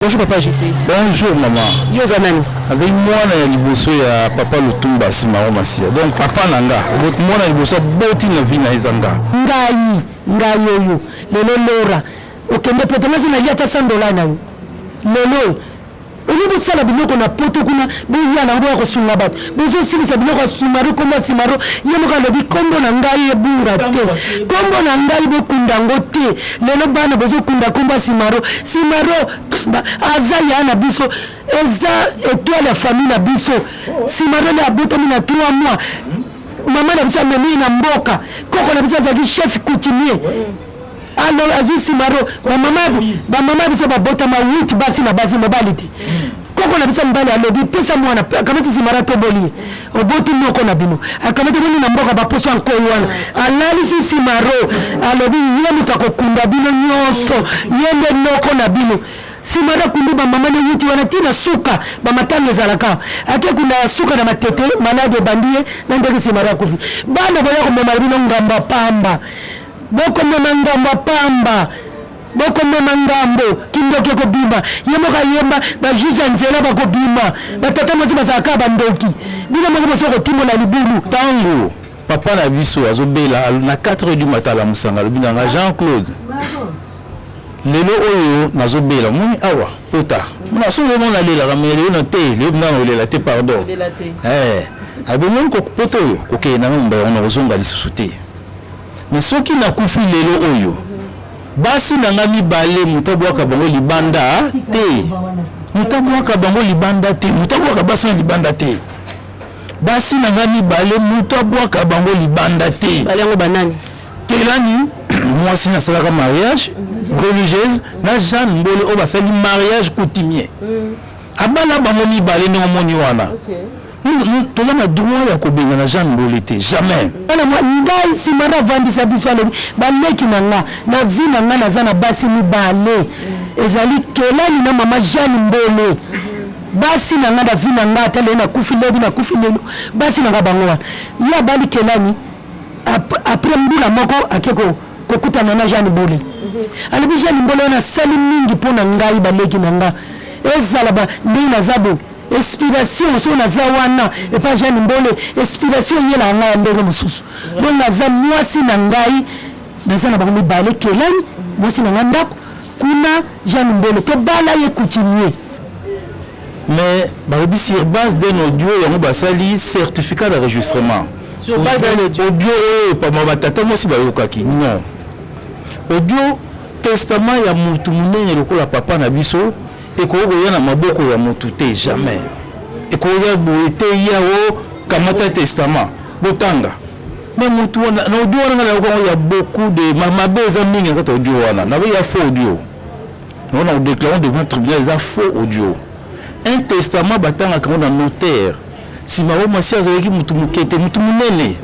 Bonjour papa JC. Bonjour maman. Yo oza nani? Azali mwana ya liboso ya papa Lutumba Simaro Masiya. Donc papa na nga, mwana ya liboso aboti na vie na ye eza nga. Ngai, ngai oyo lelo Laura okende poto nga si nalia ata 100 dollars na yo lelo oyo olie bosala biloko na poto kuna boya na yango ya kosunga bato bozosilisa biloko ya simaro kombo ya simaro ye moko alobi kombo na ngai ebunga te kombo na ngai bokunda yango te lelo bana bozokunda kombo ya simaro simaro aza ya na biso eza etoile ya famille na biso simaro nde abotami na 3 mois mama na biso amemi ye na mboka koko na biso azalaki chef coutumier alors azwi simaro bamama biso babotama 8 basi na basi mobali te koko na biso mobali alobi pesa mwana akamati simaro atoboli ye oboti moko na bino akamati bino na mboka baposo ya nkoi wana alalisi simaro alobi ye moto akokunda bino nyonso ye nde noko na bino simaro akundi bamama ne wuti wana ti na suka bamatanga ezalaka ake kunda ya suka na matete maladi ebandi ye na ndenge simaro akufi bana boya komema bino ngamba pamba Bokomema ngambo ya pamba bokomema ngambo kindoki ekobima ye moko ayemba ba juge ya nzela bakobima ba tata mwasi bazalaka kaka bandoki bino moko bozo kotimola libulu. Tango papa na biso azobela na 4 heures du matin alamusanga alobi na nga Jean Claude lelo oyo nazobela omoni awa pota mona soki omona nalelaka mais lelo na te lelo mpenza nakolela te pardon eh alobi omoni pota oyo kokende na nga mobali yango nakozonga lisusu te. Mais soki nakufi lelo oyo basi na nga mibale moto abwaka bango libanda te, moto abwaka bango libanda te, moto abwaka basi na libanda te, basi na nga mibale moto abwaka bango libanda te. Bale yango banani? Kelani mwasi nasalaka mariage religieuse na Jeanne Mbole oyo basali mariage coutumier. Abala bango mibale ndenge omoni wana. Toza na droit ya kobengana Jeanne Mbole te, jamais. Bana mwa ngai sima na vandisa biso alobi baleki na nga na vie na nga naza na basi mibale ezali Kelani na mama Jeanne Mbole basi na nga na vie na nga ata lelo nakufi lobi nakufi lelo basi na nga bango wana ye abali Kelani après mbula moko ake ko kokutana na Jeanne Mbole alobi Jeanne Mbole wana asali mingi mpo na ngai baleki na nga ezala ba ndenge naza boye Inspiration soki naza wana epa Jeanne Mbole inspiration eyelaka ngai ya ndenge mosusu donc naza mwasi na ngai naza na bango mibale Kelani mwasi na ngai ndako kuna Jeanne Mbole tobala ye coutumier. Mais balobi sur base d'un audio yango basali certificat d'enregistrement. Sur base d'un audio. Audio oyo pama ba tata mwasi bayokaki non. Audio testament ya mutu munene lokola papa na biso Ekoki koya na maboko ya mutu te jamais ekoya boye te ya o kamata testament botanga mais mutu wana na audio wana nga nayoka yango ya beaucoup de mabe eza mingi na kati ya audio wana nabe ya faux audio yango na kodeclare devant tribunal eza faux audio un testament batangaka yango na notaire nsima o mwasi azalaki mutu moke te mutu monene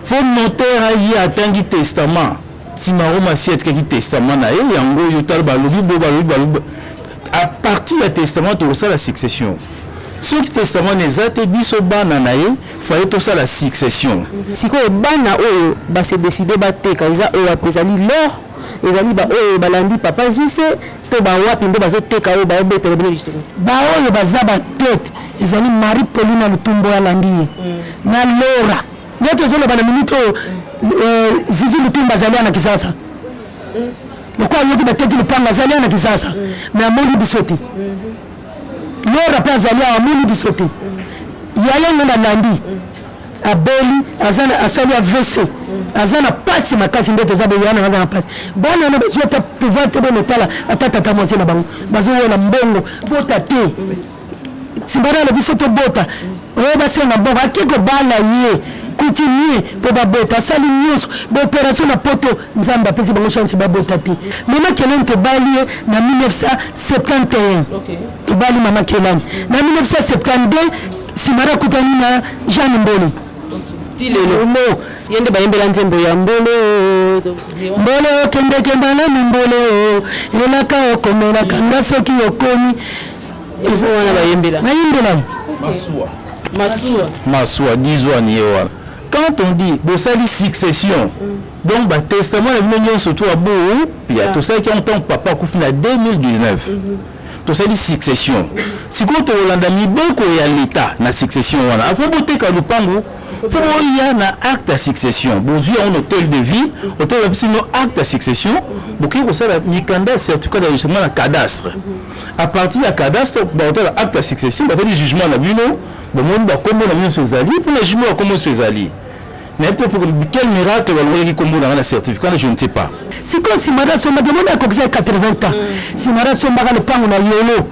faux notaire aye atangi testament Simaro Masiya atikaki testament na ye yango oyo tala balobi bo balobi balobi à partir ya testament tokosala succession soki testament na eza te biso bana na ye faye tosala succession. Sikoyo bana oyo ba se decider bateka eza oyo wapi ezali l'or ezali ba oyo balandi papa JC to ba wapi nde bazo teka oyo bao betela bino lisolo. Ba oyo baza ba tete ezali Marie Paulina Lutumbo alandi ye na Laura. Nde tozoloba na minute oyo Zizi Lutumba azali na Kisasa. Lokola ayoki bateki lupanga azali na Kisasa. Mais amoni biso te. Laura pe azali awa amoni biso te. Yaya nga nalandi abeli aza na asali AVC aza na pasi makasi nde toza boye yana aza na pasi bana wana bazwi ata pouvoir te bonotala ata tata mwasi na bango bazowela mbongo bota te Simbara alobi faut tobota oyo basenga mbongo ake kobala ye coutumier po babota asali nyonso ba operation na poto nzambe apesi bango chance babota te mama kelani tobali ye na 1971 tobali mama kelani na 1972 simara akutani na Jeanne Mbole ti lelo ye nde bayembela nzembo ya mbole mbole okendeke malamu mbole elaka okomelaka nga soki okomi Eza wana bayembela. Bayembela. Masuwa. Masuwa. Masuwa 10 wana ye wana. Quand on dit bosali succession, donc ba testament na bino nyonso to abu ya tosalaki yango ntango papa akufi na 2019. Tosali succession. Sikoyo tokolanda mibeko ya leta na succession wana. Avant boteka lupangu, fo boya na acte ya succession. Bozwi yango na hôtel de ville, hôtel bapesi bino acte ya succession, bokoki kosala mikanda ya certificat d'enregistrement na cadastre. À partir ya cadastre, bakotala acte ya succession, batali jugement na bino, bomoni bakombo na bino nyonso ezali, mpona jugement bakombo nyonso ezali. Nayebi te quel miracle balongolaki kombo na nga na certificat na, je ne sais pas. Sikoyo Simaro asombaki, omoni akokisa 80 ans. Simaro asombaka lopango na Yolo.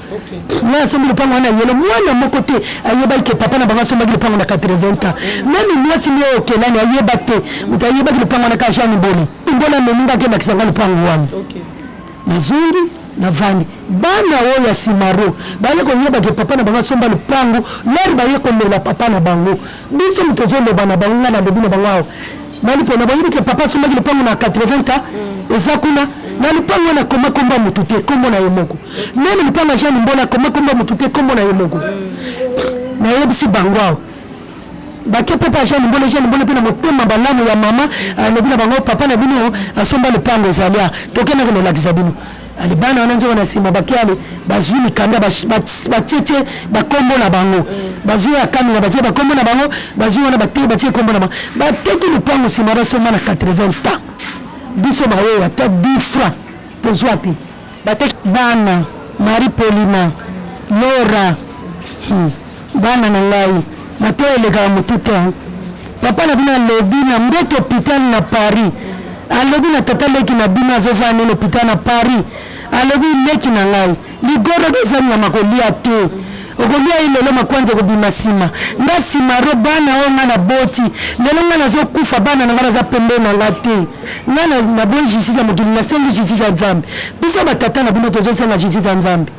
Ngai asombi lopango wana na Yolo, mwana moko te ayebaki ke papa na bango asombaki lopango na 80 ans. Meme mwasi nde oyo okelani ayeba te, moto ayebaki lopango wana ka Jeanne Mbole. Mbole amemi nga akendakisa nga lopango wana. Nazongi navandi, bana oyo ya Simaro baye koyeba ke papa na bango asomba lopango lere baye komela papa na bango. Biso moto ozoloba na bango, ngai nalobi na bango awa mali mpona boyebi ke papa asombaki lopango na 80 ans, eza kuna na lopango wana akoma komba motu te, kombo na ye moko. Meme lopango ya Jeanne Mbola akoma komba motu te, kombo na ye moko. Nayebisi bango awa, bake mpe pa Jeanne Mbole. Jeanne Mbole mpe na motema balamu ya mama alobi na bango: "Papa na bino asomba lopango, ezali a tokendaki nolakisa bino." Ale, bana wana nzoka na nsima bake, ale bazwi mikanda, batietie bakombo na bango, bazwi ya kamera, batie bakombo na bango, bazwi wana bateki, batie kombo na bango, bateki lopango. Nsima basomba na 80 ans, biso baoyo ata 10 francs tozwa te. Bateki. Bana Marie Paulina, Lora, Bana na ngai, bato oyo elekaka motu te. Papa na bino alobi na mbeto hôpital na Paris, alobi na tata leki na bino azovanda nene hôpital na Paris, alobi: "Leki na ngai, ligorodo eza nyama kolia te, okolia ye lelo, makwanza ekobima nsima." Nga Simaro, bana oyo nga naboti, lelo nga nazokufa, bana na nga naza pembeni na nga te. Nga naboyi justice ya mokili, nasengi justice ya Nzambe. Biso batata na bino tozosenga justice ya Nzambe.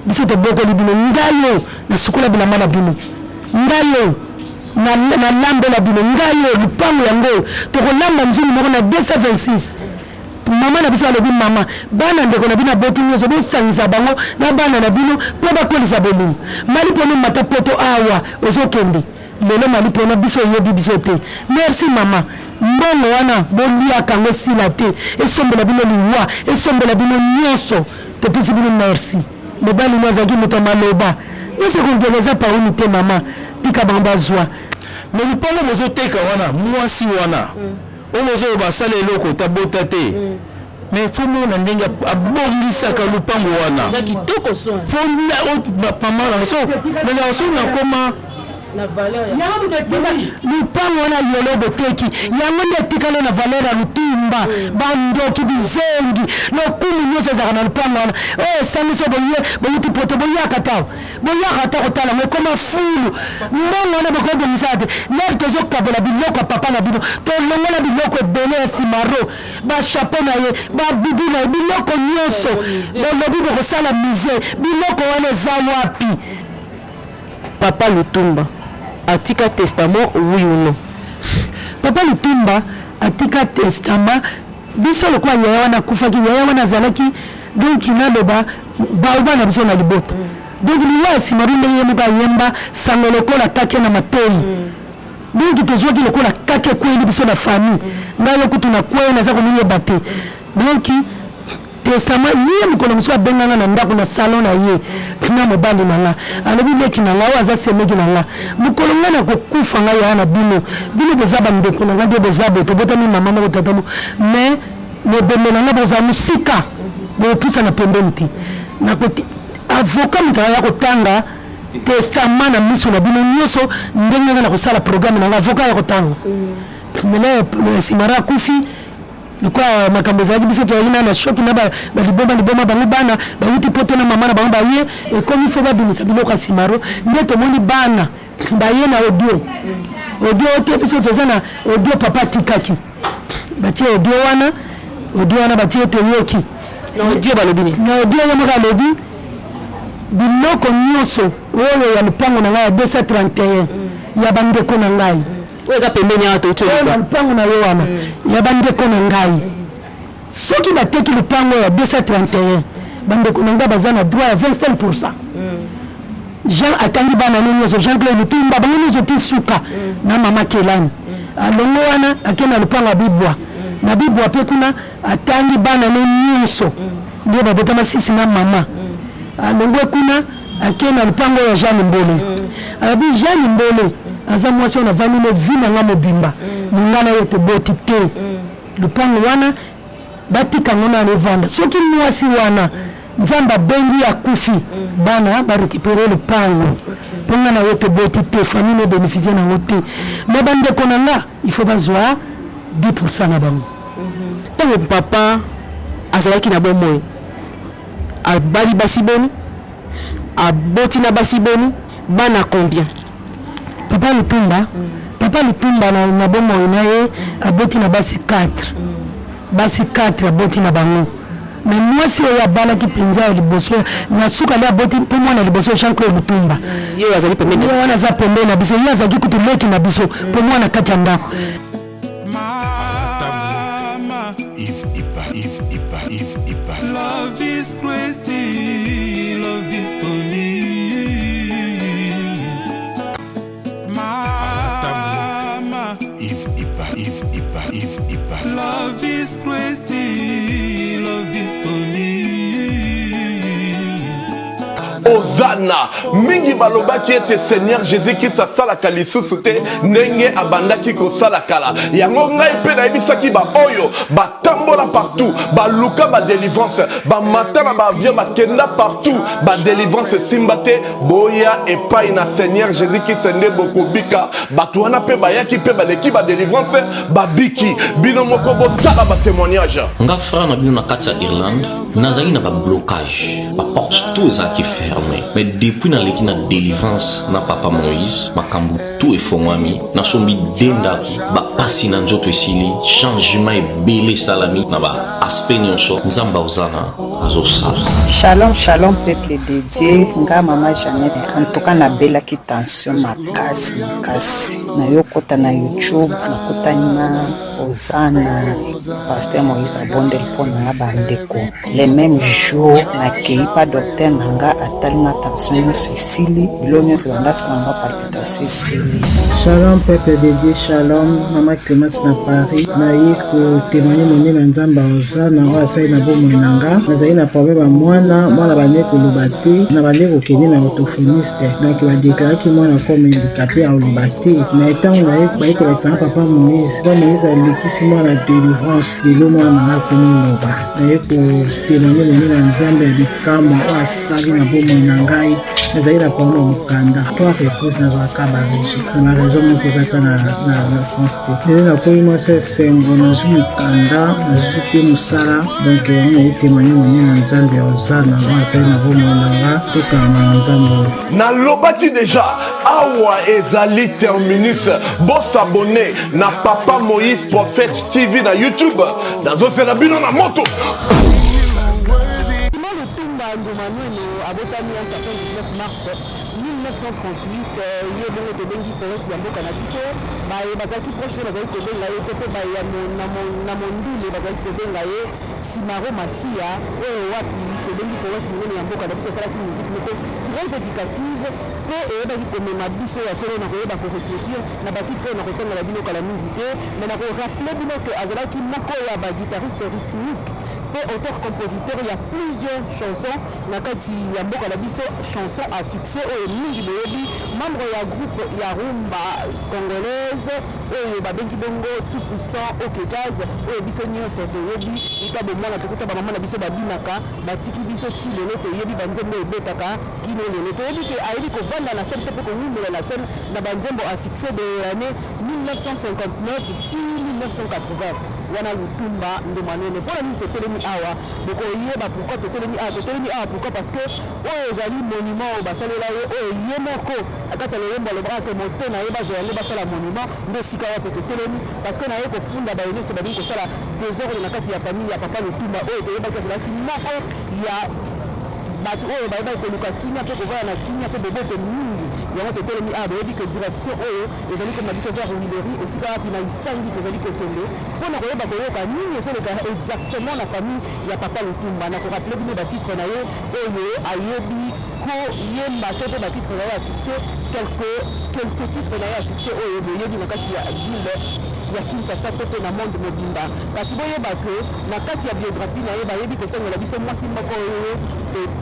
Biso tobokoli bino, ngai oyo nasukola bilamba na bino, ngai oyo nalambela bino, ngai oyo lupango yango oyo tokolamba nzungu moko na 226. Mama na biso alobi: "Mama, bana ndeko na bino aboti nyonso, bosangisa bango na bana na bino mpo bakolisa bolingo." Mali mpona mata poto awa ozokende lelo, mali mpona biso oyebi biso te. Merci mama. Mbongo wana boliaka yango, esila te, esombela bino liwa, esombela bino nyonso. Topesi bino merci. Mobali no azalaki moto ya maloba nyonso, ekongela eza pauni te. Mama, tika bango bazwa. Me lupango bozoteka wana, mwasi wana oyo bozoyo basala eloko tabota te, mais fo mona ndenge abongisaka lupango wana. Eza kitoko soin. Fo mama nanga so nazala so nakoma na valeur ya Yango moto etika lupango wana Yolo, boteki yango nde etikali na valeur ya lutumba. Bandoki, bizengi, lokumu nyonso ezalaka na lupango wana oyo esangisi. Boye boyuti poto, boyaka ta, boyaka ta kotala yango, ekoma fulu. Mbongo wana bokobongisaka te. Lere tozokabola biloko ya papa na bino, tolongola biloko ebele ya Simaro, bachapeau na ye, babibi na ye, biloko nyonso. Bolobi bokosala musée, biloko wana eza wapi? Papa Lutumba atika testament, oui ou non? Papa Lutumba atika testament. Biso lokola yaya wana akufaki, yaya wana azalaki, donc naloba baoba na biso na libota. Donc liwa ya Simaro, ndenge ye moko ayemba sango lokola kake na matoi, donc tozwaki lokola kake ekweyeli biso na famille. Ngai yo kutu nakweye, naza komiyeba te. Donc testament, ye mokolo mosusu abenganga na ndako, na salon na ye na mobali na nga, alobi: "Leki na nga oyo aza semeki na nga, mokolo ngai nakokufa, ngai yaya na bino, bino boza bandeko na nga nde boza boye, tobotami mama moko, tata moko, mais mobembe na nga bozala mosika, bokopusa na pembeni te. Nakoti avocat, moto aya kotanga testament na miso na bino nyonso, ndenge nga na kosala programme na nga, avocat ya kotanga." Maintenant Simaro akufi, lokola makambo ezalaki, biso tozalaki na choc na baliboma liboma. Bango bana bawuti poto na mama na bango baye, ekomi fo babimisa biloko ya Simaro. Nde tomoni bana baye na audio, audio te, biso toza na audio papa atikaki. Batie audio wana, audio wana batie, toyoki. Na audio balobi nini? Na audio ye moko alobi: "Biloko nyonso oyo ya lupango na ngai ya 231 ya bandeko na ngai." Oyo eza pembeni awa touti. Oyo na lupango na ye wana ya bandeko na ngai, soki bateki lupango ya 231, bandeko na ngai baza na droit ya 25%. Jean atangi bana ne nyonso, Jean Claude Lutumba, bango nyonso ti suka na mama Kelani. Alongo wana, ake na lupango ya Bibwa. Na Bibwa mpe kuna atangi bana ne nyonso nde babotama sisi na mama. Alongwe kuna, ake na lupango ya Jeanne Mbole. Alobi Jeanne Mbole aza mwasi oyo navandi ne vie na nga mobimba, me nga na ye toboti te. Lupango wana batika yango nano evanda, soki mwasi wana Nzambe abengi akufi, bana barécupérer lupango, mpo nga na ye toboti te, famille no bénéficie nango te. Me bandeko na nga, il faut bazwa 10% na bango. Ntango papa azalaki na bomoi, abali basi boni? Aboti na basi boni? Bana combien? Papa Lutumba, papa Lutumba na bomoi na ye aboti na basi 4. Basi 4 aboti na bango, me mwasi oyo abalaki mpenza ya liboso na suka nde aboti mpo mwana ya liboso, Jean Claude Lutumba. Ye oyo azali pembeni. Ye wana aza pembeni na biso, ye azalaki kutu leki na biso mpo mwana kati ya ndako. Mama, Yves Ipa, Yves Ipa, Yves Ipa. Love is crazy, love is funny. Mama, Yves Ipa, Yves Ipa, Yves Ipa. Love is crazy, love is funny. Ozana mingi balobaki ete Seigneur Jésus Christ asalaka lisusu te ndenge abandaki kosala kala. Yango ngai mpe nayebisaki baoyo batambola partout, baluka badélivrance, bamata na baavion, bakenda partout, badélivrance esimba te. Boya epai na Seigneur Jésus Christ nde bokobika. Bato wana mpe bayaki mpe baleki badélivrance, babiki. Bino moko botala batémoignage. Nga frère na bino na kati ya Irlande, nazalaki na bablocage, baporte tout ezalaki fermé, mais depuis naleki na délivrance na papa Moïse, makambo tout efongwami. Nasombi de ndako, bapasi na nzoto esili, changement ebele esalami na baaspect nyonso. Nzambe aozana azosala. Shalom, shalom, peuple de Dieu. Nga mama Jeannette, en tout cas nabelaki tension makasi makasi. Nayokota na YouTube, nakutani na Ozana, pasteur Moïse abondeli mpo na nga bandeko. Le même jour nakei pa docteur na nga, atali nga, tension nyonso esili, bilo nyonso bandasala nga palpitation esili. Shalom peuple de Dieu, shalom Mama Clémence na Paris. Naye kotémoigner monene na Nzambe Ozana oyo asali na bomoi na nga. Nazali na problème ya mwana, mwana bande koloba te, na bande kokende na orthophoniste. Donc badéclaraki mwana comme handicapé, aloba te. Mais ntango naye baye kolakisa nga papa Moïse, papa Moïse alekisi mwana délivrance, lelo mwana na nga akomi loba. Naye kotémoigner monene na Nzambe ya bikamwa oyo asali na bomoi na ngai. Nazali na problème ya mokanda, trois reprises nazwaka barejet na baraison moko eza ata na sens te. Lelo nakomi mwasi esengo, nazwi mokanda, nazwi mpe mosala. Donc yango naye témoigner monene na Nzambe ya Ozana oyo asali na bomoi na nga. Tokanga na Nzambe oyo. Nalobaki deja, awa ezali terminus. Bos'abonner na Papa Moïse Prophète TV na YouTube. Nazosela bino na moto. Simon Lutumba Ndumanueno abotami un certain 19 mars 1938. Ye bongo tobengi poète ya mboka na biso. Baye bazalaki proche nde bazalaki kobenga ye to mpe baye ya na mondule bazalaki kobenga ye Simaro Masia, oyo wapi tobengi poète monene ya mboka na biso. Asalaki musique moko très éducative mpe eyebaki komema biso ya solo na koyeba koréfléchir na batitre oyo nakotangela bino kala mingi te. Mais nakorappeler bino ke azalaki moko ya baguitariste rythmique mpe auteur compositeur ya plusieurs chansons na kati ya mboka na biso, chanson à succès oyo mingi boyebi. Membre ya groupe ya rumba congolaise oyo babengi bongo Tout Puissant OK Jazz, oyo biso nyonso toyebi uta bomwana, tokuta bamama na biso babinaka, batiki biso ti lelo toyebi banzembo ebetaka kino lelo. Toyebi ke ayebi kovanda na scène te mpe kowumela na scène na banzembo à succès de l'année 1959 ti 1980 wana. Lutumba Ndomanene, mpona nini totelemi awa? Bokoyeba pourquoi totelemi awa. Totelemi awa pourquoi? Parce que oyo ezali monument oyo basalela ye, oyo ye moko na kati ya loyembo alobaka ke moto na ye bazwa yango basala monument. Nde esika wapi totelemi, parce que naye kofunda baye nyonso balingi kosala désordre na kati ya famille ya papa Lutumba, oyo toyebaki azalaki moko ya bato oyo bayebaki koluka kimia mpe kovanda na kimia mpe boboto mingi. Yango totelemi awa. Boyebi ke direction oyo ezali komema biso vers Huilerie, esika wapi na Isangi tozali kokende mpona koyeba koyoka nini ezoleka exactement na famille ya papa Lutumba. Na korappeler bino batitre na ye oyo ayebi koyemba to mpe batitre na ye ya succès, quelques titres na ye ya succès oyo boyebi na kati ya ville. ya Kinshasa to mpe na monde mobimba. Kasi boyeba que na kati ya biographie na ye bayebi kotangela biso mwasi moko oyo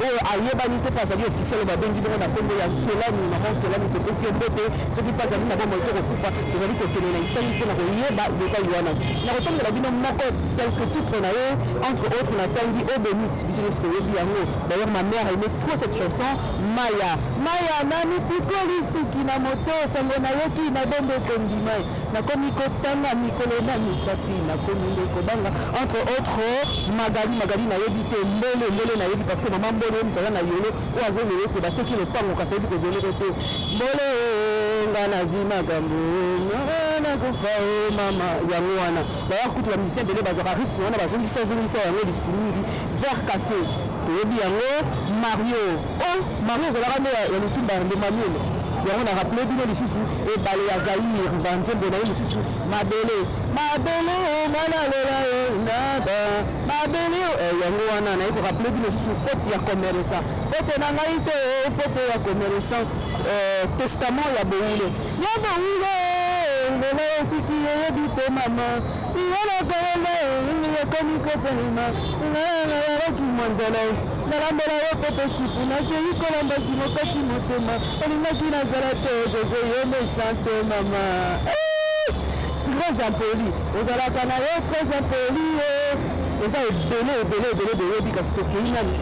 oyo ayebani te mpe azali officiel oyo babengi bongo na nkombo ya Nkelani. Mama Nkelani, topesi yo mbote. Soki mpe azali na bomoi to kokufa, tozali kokende na Isangi mpo na koyeba detail wana. Nakotangela bino moko quelques titres na ye, entre autres natangi Eau Benite, biso nyonso toyebi yango. D'ailleurs ma mère aimait trop cette chanson. Maya, Maya namipikoli suki na moto, sango nayoki na bombe kondima, nakomi kotanga mikolo na misapi, nakomi nde kobanga. Entre autres Magali, Magali nayebi te, Mbole, Mbole nayebi parce que mama Mbole ye moto aza na yolo oyo azolola ete bateki lopango kasi ayebi kozoloko te. Mbole nga nazwi makambo nakufa o mama yango wana. D'ailleurs kutu ba musiciens ebele bazwaka rythme wana bazongisa zongisa yango lisusu mingi vers cassé toyebi yango. Mario oh Mario ezalaka nde ya Lutumba ya Ndomaniolo yango na rappele bino lisusu ebale ya Zaïre ba nzembo na ye mosusu mabele mabele nga nalela yo naba mabele eh, yango wana naye ko rappele bino lisusu faute ya commerçant faute na ngai te faute ya commerçant eh, testament ya bowule ya bowule lela etiki oyebi te mama yanakoyenda ekomi kotelema nayalaki mwa nzala nalambela yo pepe supu nakei kolamba nsima okati motema olingaki nazala te gogo yo mechante mama eh, très impoli ozalaka na yo très impoli eza ebele ebele ebele boyebi kasi tokei nani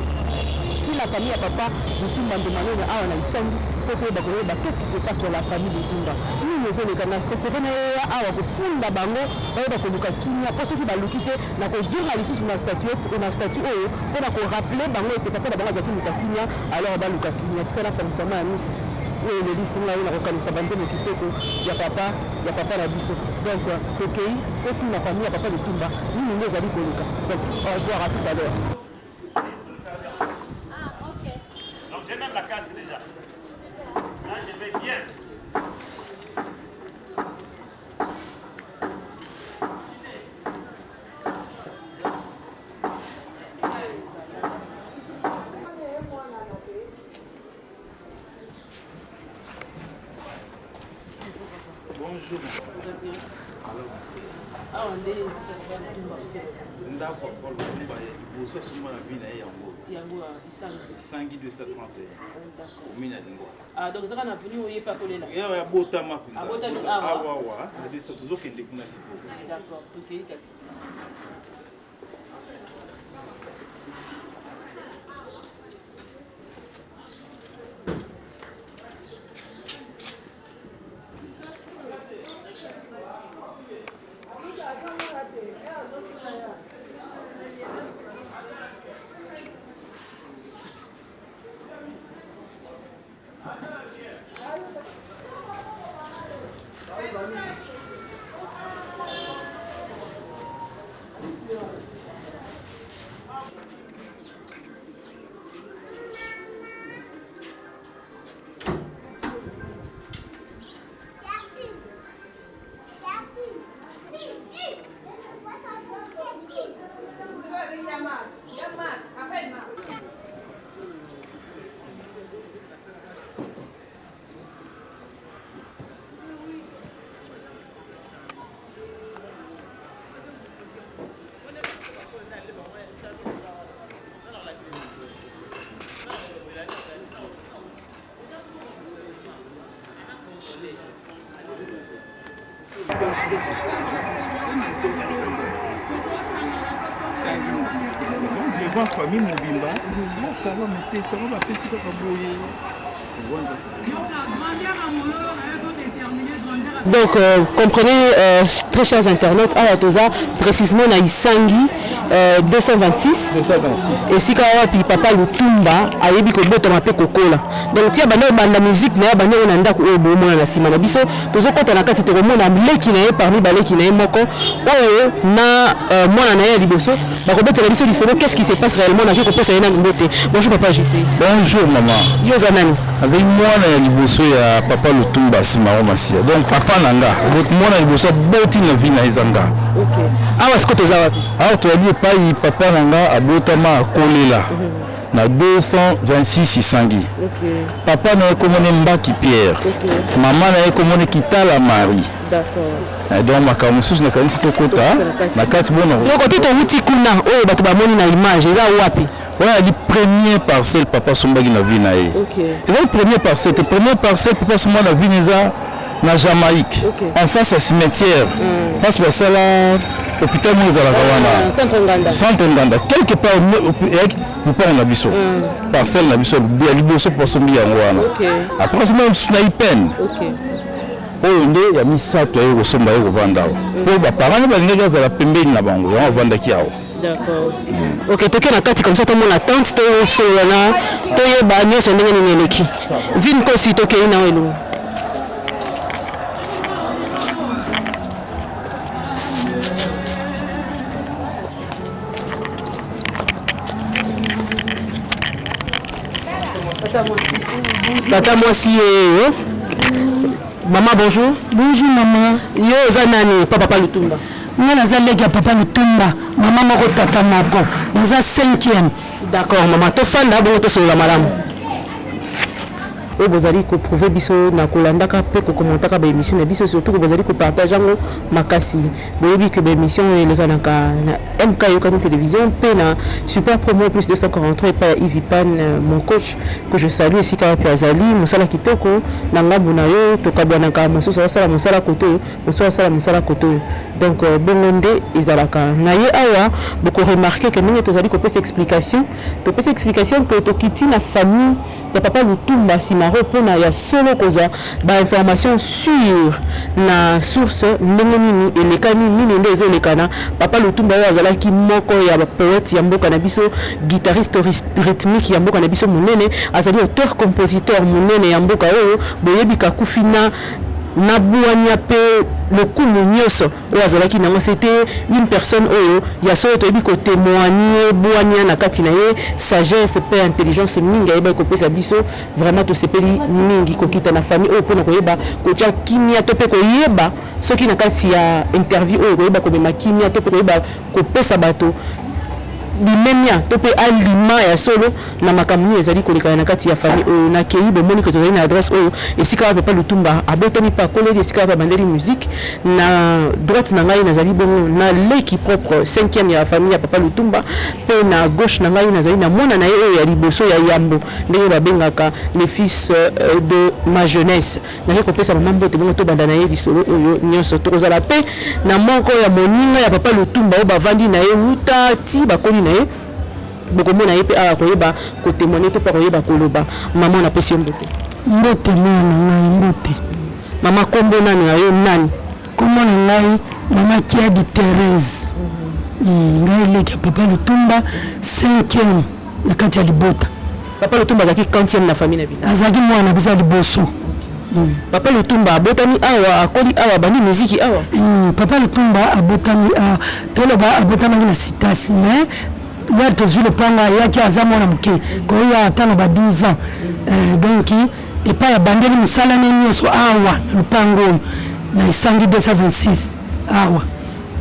ntina famille ya papa Lutumba Ndomalone awa na Isangi mpo toyeba koyeba qu'est-ce qui se passe dans la famille Lutumba, nini ezoleka. Na prefere na ye awa kofunda bango bayeba koluka kimia, mpo soki baluki te nakozonga lisusu na statuette na statut oyo mpo na korappeler bango ete papa na bango azalaki moto ya kimia, alors baluka kimia. Tika nakanisa mai ya miso oyo elelisi ngai na kokanisa banzembo kitoko ya papa ya papa na biso. Donc tokei totuna famille ya papa Lutumba nini nde ezali koleka. Donc au revoir, à tout à l'heure. Donc j'ai même la carte déjà. Là, je vais bien. Bonjour. Awa nde esika papa Lutumba akufela. Ndako ya Paul Lutumba ya liboso asomba na vie na ye yango. Yango Isangi. Isangi 231. Commune ya Lingwala. Ah donc ezaka na avenue oye pe akolela. Yawa ya botama penza. Abotami awa. Awa awa na biso tozokende kuna sikoyo. D'accord, tokei kasi. Merci. Devant famille mobimba nasala me testament bapesi kaka boye. Donc euh, comprenez euh, très chers internautes, awa toza précisément na Isangi euh, 226 226 esika wapi papa Lutumba ayebi kobotama mpe kokola. Donc tia banda obanda musique na ye banda oyo na ndako oyo bomona na nsima na biso, tozokɔta na kati tokomona leki na ye parmi baleki na ye moko oyo na euh, mwana na ye ya liboso bakobetela biso lisolo qu'est-ce qui se passe réellement. Naki kopesa ye nanu mbote. Bonjour papa JC. Bonjour maman. Yo oza nani? Azali mwana ya liboso ya papa Lutumba Simaro Masia. Donc papa na nga, mwana ya liboso aboti na vie na ye eza nga. Okay. Awa sikoyo toza wapi? Awa toyali epai papa na nga abotama akolela. Na 226 Isangi. Okay. Papa na ye kombo ne Mbaki Pierre. Okay. Mama na ye kombo ne Kitala Marie. D'accord. Eh, donc makambo mosusu nakanisi tokota na kati bona. Soko kote towuti kuna oyo bato bamoni na image eza wapi? Wana ezali première parcelle papa asombaki na vie na ye. Okay. Ezali première parcelle te, première parcelle papa asomba na vie na eza na Jamaïque. Okay. En face ya cimetière. Place basala hôpital moko ezalaka wana. Centre Nganda. Centre Nganda quelque part eyaki lopango na biso. Parcelle na biso ya liboso mpo asombi yango wana. Okay. Après asomba mosusu na IPN. Okay. Oyo nde ya misato aye kosomba ye kovanda awa. Mpo ba parents balingaki azala pembeni na bango yango avandaki awa. D'accord. Ok, toke na kati comme ça tomona tante tosolola na toyeba nyonso ndenge nini eleki. Vin Nkosi tokei na yo elongo. Tata mwasi ye yo. Maman bonjour. Bonjour maman. Yo oza nani pa papa Lutumba? Nga naza leki ya papa Lutumba, mama moko tata moko. Naza cinquième. D'accord maman, tofanda bongo tosolola malamu. Oyo bozali ko prouver biso na kolandaka mpe ko commentaka ba emission na biso, surtout que bozali ko partager yango makasi. Boyebi que ba emission oyo elekanaka na MK Eyokani Television mpe na Super Promo plus 243 epai ya Yves Pan, mon coach que je salue esika wapi azali. Mosala kitoko na ngambo na yo, tokabwanaka, mosusu azosala mosala kote oyo, mosusu azosala mosala kote oyo. Donc bongo nde ezalaka. Na ye awa boko remarquer que ndenge tozali kopesa explication, topesi explication que tokiti na famille ya papa Lutumba Simaro pona ya solo kozwa ba informations sur na source ndenge nini elekani, nini nde ezolekana. Papa Lutumba oyo azalaki moko ya ba poète ya mboka na biso, guitariste rythmique ya mboka na biso monene, azali auteur compositeur monene ya mboka oyo boyebi kakufi na na bwanya pe lokumu nyoso oyo azalaki nango. C'était une personne oyo ya solo toyebi ko témoigner bwanya na kati na ye, sagesse pe intelligence mingi ayebaki kopesa biso. Vraiment tosepeli mingi kokita na famille oyo mpona koyeba kotia kimia to pe koyeba soki na kati ya interview oyo koyeba komema kimia to pe koyeba kopesa bato limemia to pe alima ya solo na makambo nini ezali kolekana na kati ya famille oyo. Nakei bomoni ke tozali na adresse oyo esika wapi papa Lutumba abotami pe akoleli, esika wapi abandeli musique. Na droite na ngai nazali bongo na leki propre cinquième ya famille ya papa Lutumba, pe na gauche na ngai nazali na mwana na ye oyo ya liboso ya yambo ndenge babengaka le fils de ma jeunesse. Nake kopesa mama mbote bongo tobanda na ye lisolo oyo nyonso. Tokozala pe na moko ya moninga ya papa Lutumba oyo bavandi na ye wuta ti bakoli na ye, bokomona ye pe awa koyeba ko témoigner to pe koyeba koloba. Mama, napesi yo mbote. Mbote mwana na ngai, mbote. Mama, kombo nani na yo nani? Kombo na ngai mama Kiadi Therese. Ngai leki ya papa Lutumba cinquième na kati ya libota. Papa Lutumba azalaki quantième na famille na bino? Azalaki mwana na biso ya liboso. Papa Lutumba abotami awa, akoli awa, abandi miziki awa? Papa Lutumba abotami awa, toloba abotamaki na Citas, mais ya tozwi lopango ayaki aza mwana moke koya ata na ba 10 ans. Donc epai abandeli mosala ne nyonso awa na lopango oyo na Isangi 226 awa.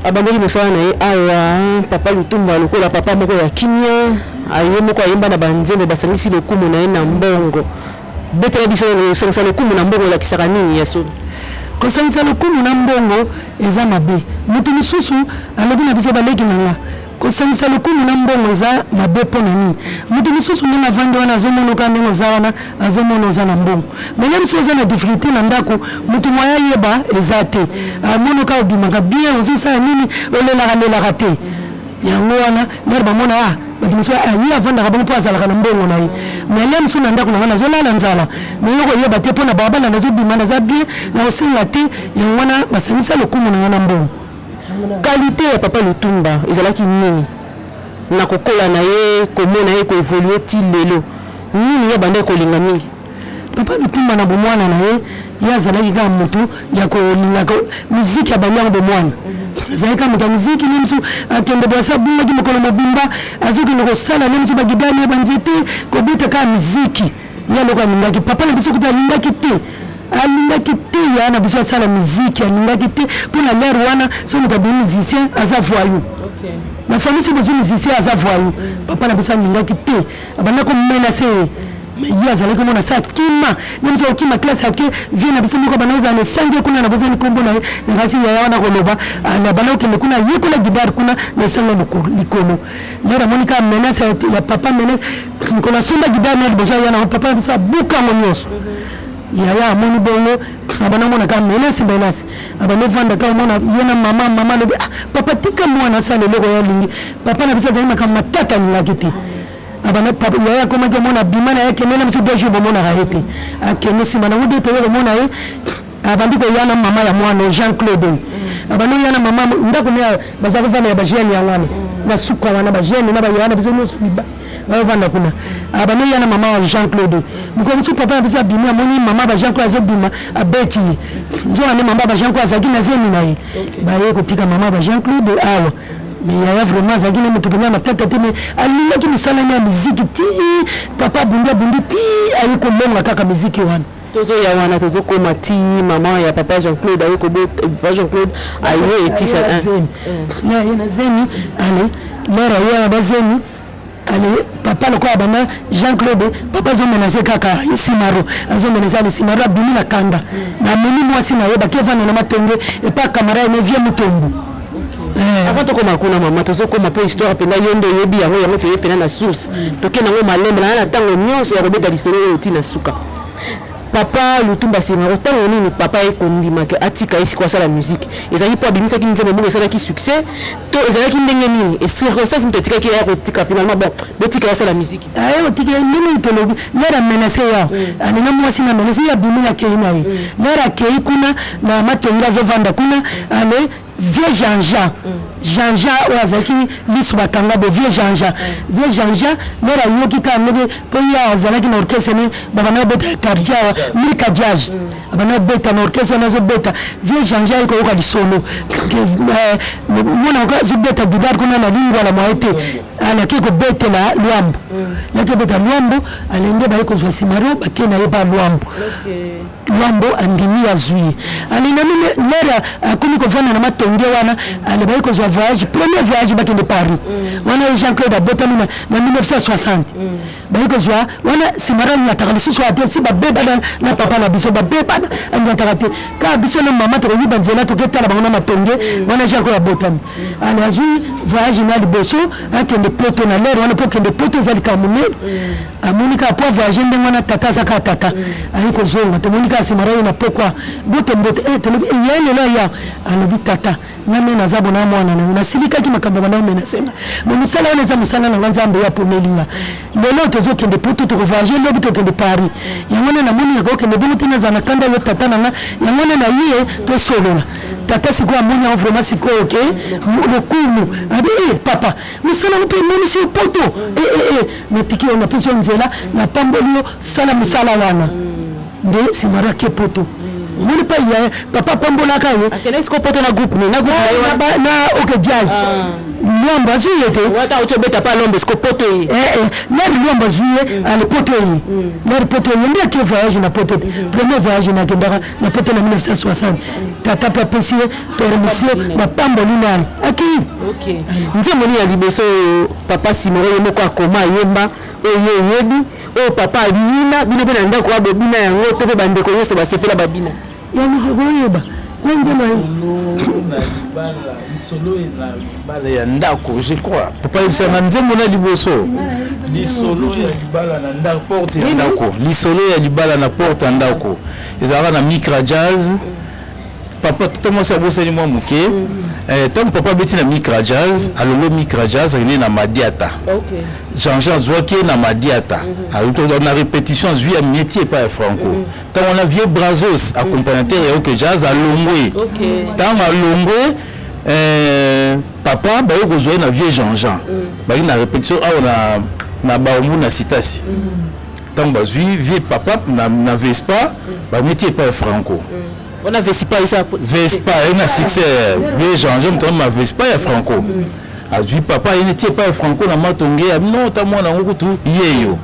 Abandeli mosala na ye awa. Papa Lutumba lokola papa moko ya kimia, aye moko ayemba na banzembo basangisi lokumu na ye na mbongo. Betela biso nanu, kosangisa lokumu na mbongo elakisaka nini ya solo? Kosangisa lokumu na mbongo eza mabe. Moto mosusu alobi na biso baleki na nga, kosangisa lokumu na mbongo eza mabe mpo na nini? Moto mosusu ndenge avandi wana azomona kaka ndenge oza wana, azomona oza na mbongo. Mais ye mosusu oza na difficulté na ndako, moto moyen ayeba eza te. Amona kaka obimaka bien, ozosala nini, olelaka lelaka te. Yango wana lere bamona ah, bato mosusu ah, ye avandaka bongo mpo azalaka na mbongo na ye. Mais ye mosusu na ndako na ngai nazolala nzala, mais yo koyeba te mpo na balabala nazobima naza bien, nakosenga te. Yango wana basangisa lokumu na ngai na mbongo. Qualité ya papa Lutumba ezalaki nini na kokola na ye, komona ye ko evoluer ti lelo? Nini ye abandaki kolinga mingi? Papa Lutumba na bomwana na ye, ye azalaki kaka motu ya kolingaka miziki, abandi yango bomwana. Azalaki kaka moto ya miziki, nde mosusu akende boye asi abungaki mokolo mobimba, azokende kosala nde mosusu bagidani ya banzete, kobeta kaka miziki. Ye eloko alingaki, papa na biso kutu alingaki te, alingaki te ya na biso asala miziki, alingaki te mpo na l'heure wana soki moto abimi musicien aza voyou. Na famille soki bozwi musicien aza voyou, papa na biso alingaki te, abanda ko menacer ye. Mais ye azalaki komona se akima, ye mosu akokima classe ake vie na biso moko abanda kozala na esange kuna na bozani kombo na ye nakasi yaya wana koloba abanda kokende kuna ayekola guitare kuna na esange likolo. Lere amoni kaka menace ya papa menace mokolo asomba guitare na liboso aya na papa na biso abuka yango nyonso. Yaya amoni bongo abanda komona kaka menace menace abanda ovanda kaka omona ye na mama mama alobi ah, papa tika mwana asala eloko ye alingi. Papa na biso azali makambo matata alingaki te. Abanda papa yaya akomaki omona abima na ye akende na biso deux jours bomonaka ye te akende nsima nango de toye komona ye abandi koya na mama ya mwana Jean Claude oyo abandi koya na mama ndako ne baza kovanda ya bajeune yango wana na suka wana bajeune na bayaya na biso nyonso mibali bazovanda kuna abandi koya na mama ya Jean Claude mokolo mosusu papa na biso abimi amoni mama ba Jean Claude azobima abeti ye nzoka nde mama ba Jean Claude azalaki na zemi na ye baye kotika mama ba Jean Claude awa. Mais yaya vraiment azalaki na moto mpenza matata te mais alingaki mosala ne ya miziki ti papa abundi abundi ti aye kolonga kaka miziki wana. Tozoya wana tozokoma ti mama ya papa Jean Claude aye kobota papa Jean Claude aye etisa ye na zemi ale lere aye na bazemi ale papa lokola banda Jean Claude papa azomenase kaka simaro azomenase ale simaro abimi na kanda na amemi mwasi na ye bake vanda na matonge epa camarade ne vie mutombo. Avant tokoma kuna mama tozokoma mpo histoire mpenza yo nde oyebi yango yango toye mpenza na source tokende yango malembe na ntango nyonso ya kobeta lisolo oyo ti na suka. Papa Lutumba Simaro ntango nini papa ye kondimaka atika ye sikoyo asala musique? Ezalaki mpo abimisaki nzembo moko esalaki succès to ezalaki ndenge nini? Et circonstance moto atikaki ye kotika finalement bon botika ye asala musique. Aye kotika ye ndenge tolobi lere amenase ya alinga mwasi na amenase ye abimi na akei na ye lere akei kuna na matonge azovanda kuna ale vieux Jean Jean Jean Jean oyo azalaki lisu bakanga bo vieux Jean Jean vieux Jean Jean lere ayoki kaka ndenge mpo ye azalaki na orchestre ne babanda kobeta quartier awa Milka Jazz abanda kobeta na orchestre wana azobeta vieux Jean Jean aye koyoka lisolo mwana yango azobeta guitare kuna na lingwala mwaye te alaki kobetela Luambo yaki kobeta Luambo alende baye kozwa Simaro bake na ye ba Luambo Luambo andimi azwi ye ale na mimi lere akomi kovanda na matonge wana ale baye kozwa voyage premier voyage bakende Paris wana ye Jean Claude abotami na 1960 baye kozwa wana Simaro anyataka lisusu ate si babebana na papa na biso babebana anyataka te kaka biso na mama tokoyiba nzela toketala bango na matonge wana Jean Claude abotami ale azwi voyage na liboso akende poto na lere wana mpo okende poto eza likambo monene amoni kaka po avoyage ndenge wana tata aza kaka tata aye kozonga tomoni kaka nsima rayo na pokwa bote mbote eh, tolobi eh, ye lelo aya alobi tata nga nde naza bona mwana na yo nasilikaki makambo banda omenase nga me mosala wana eza mosala na nga nzambe ye apomeli nga lelo tozokende poto tokovoyage lobi tokende paris yango nde namoni nakokende bongo te nazala na kanda yo tata na nga yango nde na ye tosolola tata sikoyo amoni yango vraiment sikoyo ke lokumu abi e papa mosala yango mpe emonisi yo poto e e e natiki yo napesi yo nzela napamboli yo sala mosala wana nde simaro ake poto omoni pa ya papa apambolaka ye akendaki sikoyo poto na groupe nini na groupe na ye wana na ok jazz Luambo azwi ye te wata auti obeta pa Lombe sikoyo poto ye lere Luambo azwi ye ale poto ye lere poto ye nde ake voyage na poto te premier voyage na akendaka na poto na 1960 tata mpe apesi ye permission mapamboli nani akei. Nzembo nini ya liboso oyo papa Simaro ye moko akoma ayemba oyo yo oyebi oyo papa abina bino mpe na ndako wa bobina yango to mpe bandeko nyonso basepela babina? Ya mosu koyeba na nzembo lisolo na libala ya ndako je crois papa yebisanga nzembo na liboso lisolo ya libala na ndako porte ya ndako lisolo ya libala na porte ya ndako ezalaka na micra jazz papa tata mwasi abosani mwa moke ntango papa abeti na micra jazz alongo micra jazz akende na madiata Jean Jean azwaki ye na madiata na répétition azwi ya métier epai ya Franco ntango wana vieux Brazos accompagnateur ya ok jazz alongwe ntango alongwe papa baye kozwa ye na vieux Jean Jean baki na répétition awa na baombu na sitasi ntango bazwi vieux papa na Vespa bameti epai ya Franco wana Vespa eza Vespa ena succès vieux Jean Jean moto ma Vespa ya Franco azwi papa ye neti epai ya Franco na matonge ya non ta mwana yango kutu yeyo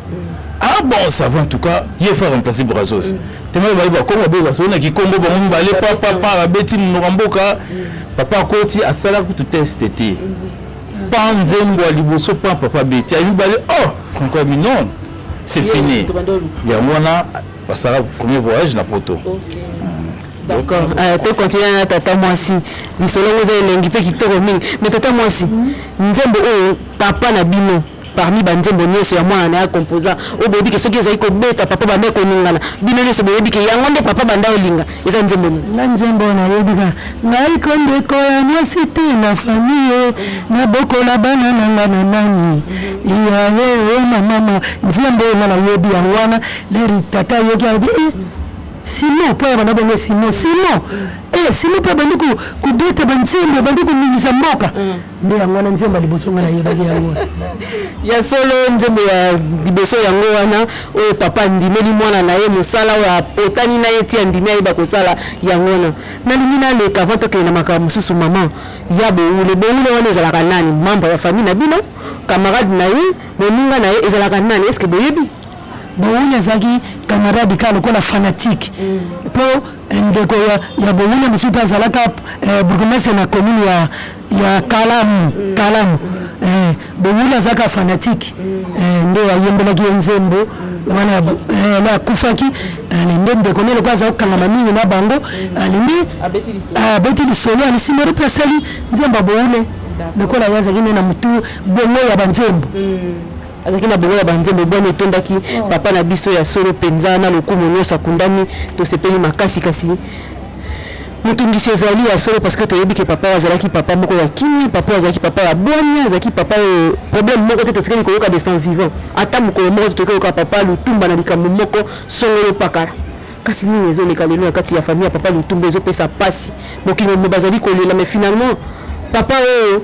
ah bon ça va en tout cas ye fa remplacer Brazos tema bayi bakongo babe basolo na kikongo bango mibale papa papa babeti monoko ya mboka papa akoti asala kutu test te. Pan nzembo ya liboso pan papa beti ya mibale, oh Franco abi non, c'est fini. Yango wana basalaka premier voyage na poto. Okay. To continue na tata mwasi, lisolo yango eza elengi mpe kitoko mingi. Mais tata mwasi, nzembo oyo papa na bino, parmi banzembo nyonso ya mwana na ye composa, oyo boyebi ke soki ezali kobeta papa banda koningana, bino nyonso boyebi ke yango nde papa banda olinga, eza nzembo nini? Nga nzembo oyo nayebi kaka, ngai ko ndeko ya mwasi te na famille, nabokola bana na nga na nani iyaye na mama. Nzembo oyo nga nayebi yango wana. Leri tata ayoki, alobi eh, Simon mpo ya bana bongo, Simon, Simon, eh, Simon mpo abandi kobeta banzembo, abandi koningisa mboka. Nde yango wana nzembo ya liboso ngai nayebaki yango wana. Ya solo, nzembo ya liboso yango wana oyo papa andimeli mwana na ye mosala oyo apotani na ye ti andimi ayeba kosala yango wana. Nalingi naleka avant tokende na makambo mosusu. Mama ya Bowule, Bowule wana ezalaka nani? Membre ya famille na bino, camarade na ye, moninga na ye, ezalaka nani? Est ce que boyebi? Bowule azalaki camarade kaka lokola fanatique, mpo ndeko ya Bowule mosusu mpe azalaka bourgmestre na commune ya Kalamu. Kalamu. Bowule azalaka fanatique, nde ayembelaki ye nzembo wana. Ale akufaki, ale nde ndeko ne lokola aza kokangama mingi na bango, ale nde abeti lisolo, ale simaro mpe asali nzembo ya Bowule lokola ye azalaki nde na motu bongo ya banzembo. Azalaki na bongo ya banzembo, bwanya etondaki papa na biso. Ya solo mpenza, na lokumu nyonso akundami, tosepeli makasi, kasi motungisi ezali ya solo, parce que toyebi ke papa oyo azalaki papa moko ya kimia, papa oyo azalaki papa ya bwanya, azalaki papa oyo problème moko te totikali koyoka de son vivant. Ata mokolo moko te tokoki koyoka papa Lutumba na likambo moko songolo pakala. Kasi nini ezoleka lelo na kati ya famille ya papa Lutumba? Ezopesa mpasi, mokili mobimba bazali kolela. Mais finalement papa oyo,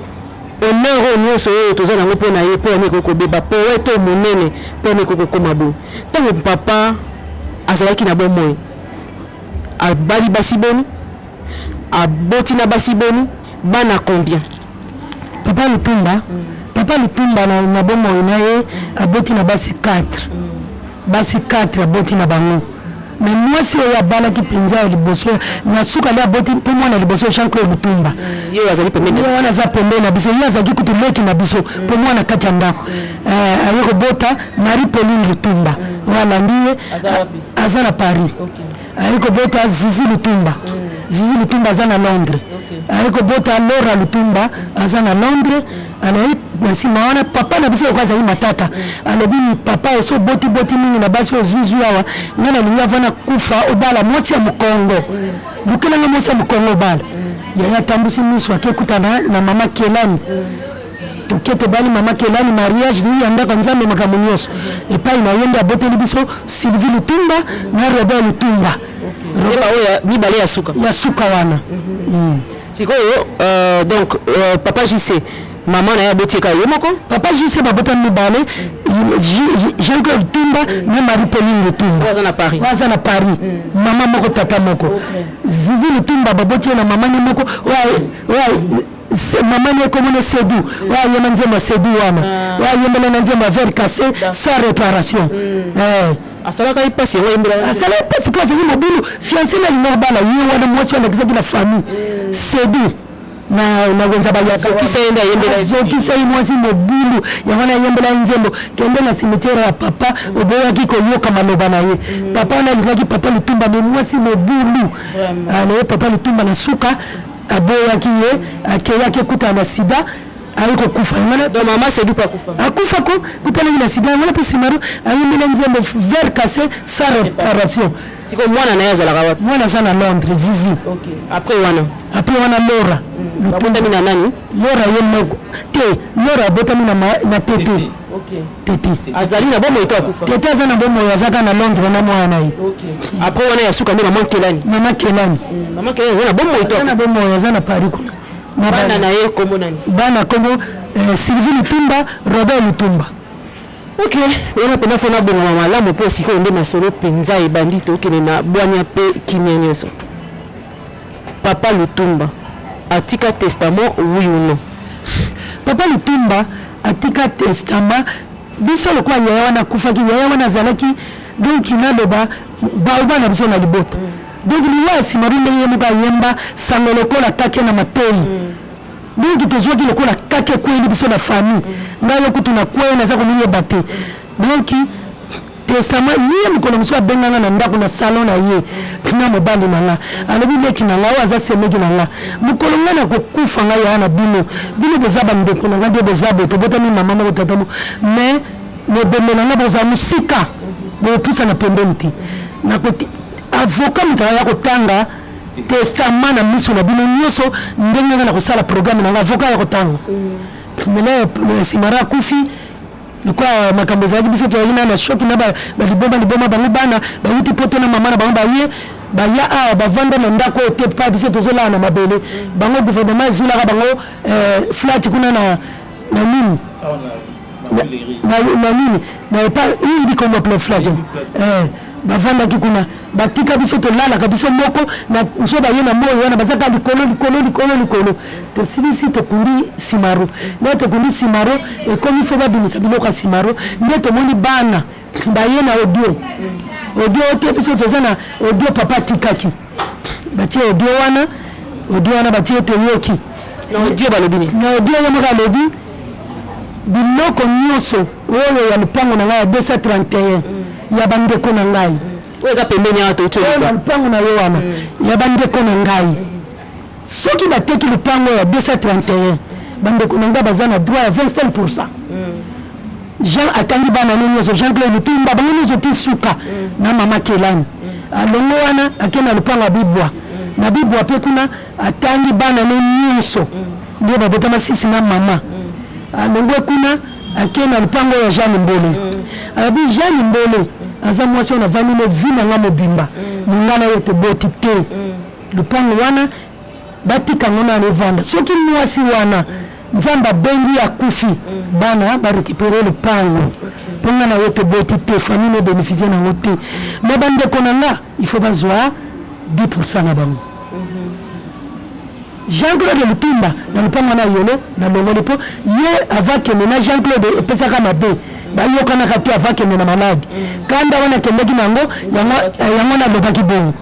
honneur oyo nyonso oyo toza nango mpo na ye, mpo yango ekoki kobeba? Poète oyo monene, mpo yango ekoki kokóma boye? Ntango papa azalaki na bomoi, abali basi boni? Aboti na basi boni? Bana combien? Papa Lutumba, papa Lutumba na bomoi na ye aboti na basi 4. Basi 4 aboti na bango, mais mwasi oyo abalaki mpenza ya liboso na suka nde aboti mpo mwana liboso Jean Claude Lutumba. Ye azali pembeni. Ye wana aza pembeni na biso, ye azalaki kutu leki na biso mpo mwana kati ya ndako. Aye kobota Marie Pauline Lutumba oyo alandi ye, aza na Paris. Aye kobota Zizi Lutumba, Zizi Lutumba aza na Londres. Aye kobota Laura Lutumba, aza na Londres. Alaye na nsima wana papa na biso lokola azali matata, alobi: papa, oso obotiboti mingi na basi oyo ozwizwi awa, ngai nalingi avant nakufa obala mwasi ya mokongo, lukelanga mwasi ya mokongo obala. Yaya atambusi miso, ake kutana na mama Kelani. Toke tobali mama Kelani, mariage lii ya ndako ya Nzambe, makambo nyonso epai na ye. Nde aboteli biso Sylvie Lutumba na Robert Lutumba. Oyo mibale ya suka. Ya suka wana. Sikoyo donc papa JC, mama na ye aboti eka ye moko? Papa JC babotami mibale, Jean Claude Lutumba na Marie Pauline Lutumba. Aza na Paris. Aza na Paris, mama moko tata moko. Zizi Lutumba baboti ye na mama ne moko oyo mama ne ekomona Sedu, oyo ayemba nzembo ya Sedu wana, oyo ayembela na nzembo ya verre cassé sans réparation. Asalaka ye mpasi, yango ayembela. Asala ye mpasi mpo azali mobulu. Fiancé na alingaka bala ye wana, mwasi oyo alakisaki na famille Sedu na wenza bayakazokisa ye nde ayembela. Azokisa ye, mwasi mobulu, yango wana ayembela ye nzembo: kende na cimetière ya papa, oboyaki koyoka maloba na ye. Papa wana alingaki papa Lutumba, mais mwasi mobulu na ye, papa Lutumba na suka aboyaki ye, akeyaki ekutana na sida, aye kokufa. Yango wana Donc mama Sedu mpe akufa? Akufa ko, kutanaki na sida. Yango wana mpe Simaro ayembela nzembo verre cassé sans réparation. Sikoyo mwana na ye azalaka wapi? Mwana aza na Londres, Zizi. Après wana? Après wana Lora. Babotami na nani? Lora ye moko te, Lora abotami na Tete. Tete azali na bomoi to akufa? Tete aza na bomoi, aza kaka na Londres na mwana na ye. Après wana ya suka nde mama Kelani? Mama Kelani. Mama Kelani aza na bomoi to? Aza na bomoi, aza na Paris kuna. Bana na ye kombo nani? Bana kombo Sylvie Lutumba, Robert Lutumba. Ok, wana mpenza fo nabongama malamu, mpo sikoyo nde masolo mpenza ebandi. Tokende na bwanya mpe kimia nyonso. Papa Lutumba atika testament, oui ou non? Papa Lutumba atika testament. Biso lokola yaya wana akufaki, yaya wana azalaki donc naloba baoba na biso na libota. Donc liwa ya nsima bi ndenge ye moko ayemba sango lokola kake na matoi. Donc tozwaki lokola kake ekweyeli biso na famille. Ngai yo kutu nakwei, naza komiyeba te. Donc testament, ye mokolo mosusu abenga nga na ndako na salon na ye na mobali na nga, alobi leki na nga oyo aza semeki na nga, mokolo nga nakokufa nga yaya na bino, bino boza bandeko na nga nde boza boye, tobotami mama moko tata moko, mais mobembe na nga bozala mosika, bopusana pembeni te. Nakoti avocat moto aya kotanga testament na miso na bino nyonso ndenge nga nakosala programme na nga, avocat ya kotanga. Maintenant Simara akufi lokola makambo ezalaki, biso tozalaki na na choc na baliboma liboma. Bango bana bawuti poto na mama na bango, baye baya awa, bavanda na ndako oyo te pa biso tozolala na mabele. Bango gouvernement ezwilaka bango flat kuna na na nini na nini na epa iyibi kombo ple flat, bavandaki kuna, batika biso tolalaka biso moko na so. Baye na moi wana, bazaka likolo likolo likolo likolo. Tosilisi, tokundi Simaro. Nde tokundi Simaro, ekomi fo babimisa biloko ya Simaro. Nde tomoni bana baye na audio, audio te, biso toza na audio papa atikaki. Batie audio wana, audio wana batie, toyoki. Na audio balobi nini? Na audio ye moko alobi: biloko nyonso oyo ya lupango na ngai ya 231 ya bandeko na ngai. Oyo eza pembeni awa touti. Oyo na lupango na ye wana ya bandeko na ngai, soki bateki lupango ya 231, bandeko na ngai baza na droit ya 25. Jean atangi bana ne nyonso, Jean Claude Lutumba, bango nyonso ti suka na mama Kelani. Alongo wana, ake na lupango ya Bibwa. Na Bibwa mpe kuna atangi bana ne nyonso nde babotama sisi na mama. Alongwe kuna, ake na lupango ya Jeanne Mbole. Alobi Jeanne Mbole aza mwasi oyo navandi ne vi na nga mobimba, me nga na ye toboti te. Lupango wana batika yango nano evanda. Soki mwasi wana Nzambe abengi, akufi, bana barécupérer lupango, mpo nga na ye toboti te, famille no bénéficie nango te. Me bandeko na nga, il faut bazwa 10 na bango. Jean Claude Lutumba na lupango wana yolo na longoli, mpo ye avakende na Jean Claude epesaka mabe, bayokanaka te. Avakende na maladi kanda wana akendaki nango yango nalobaki bongo.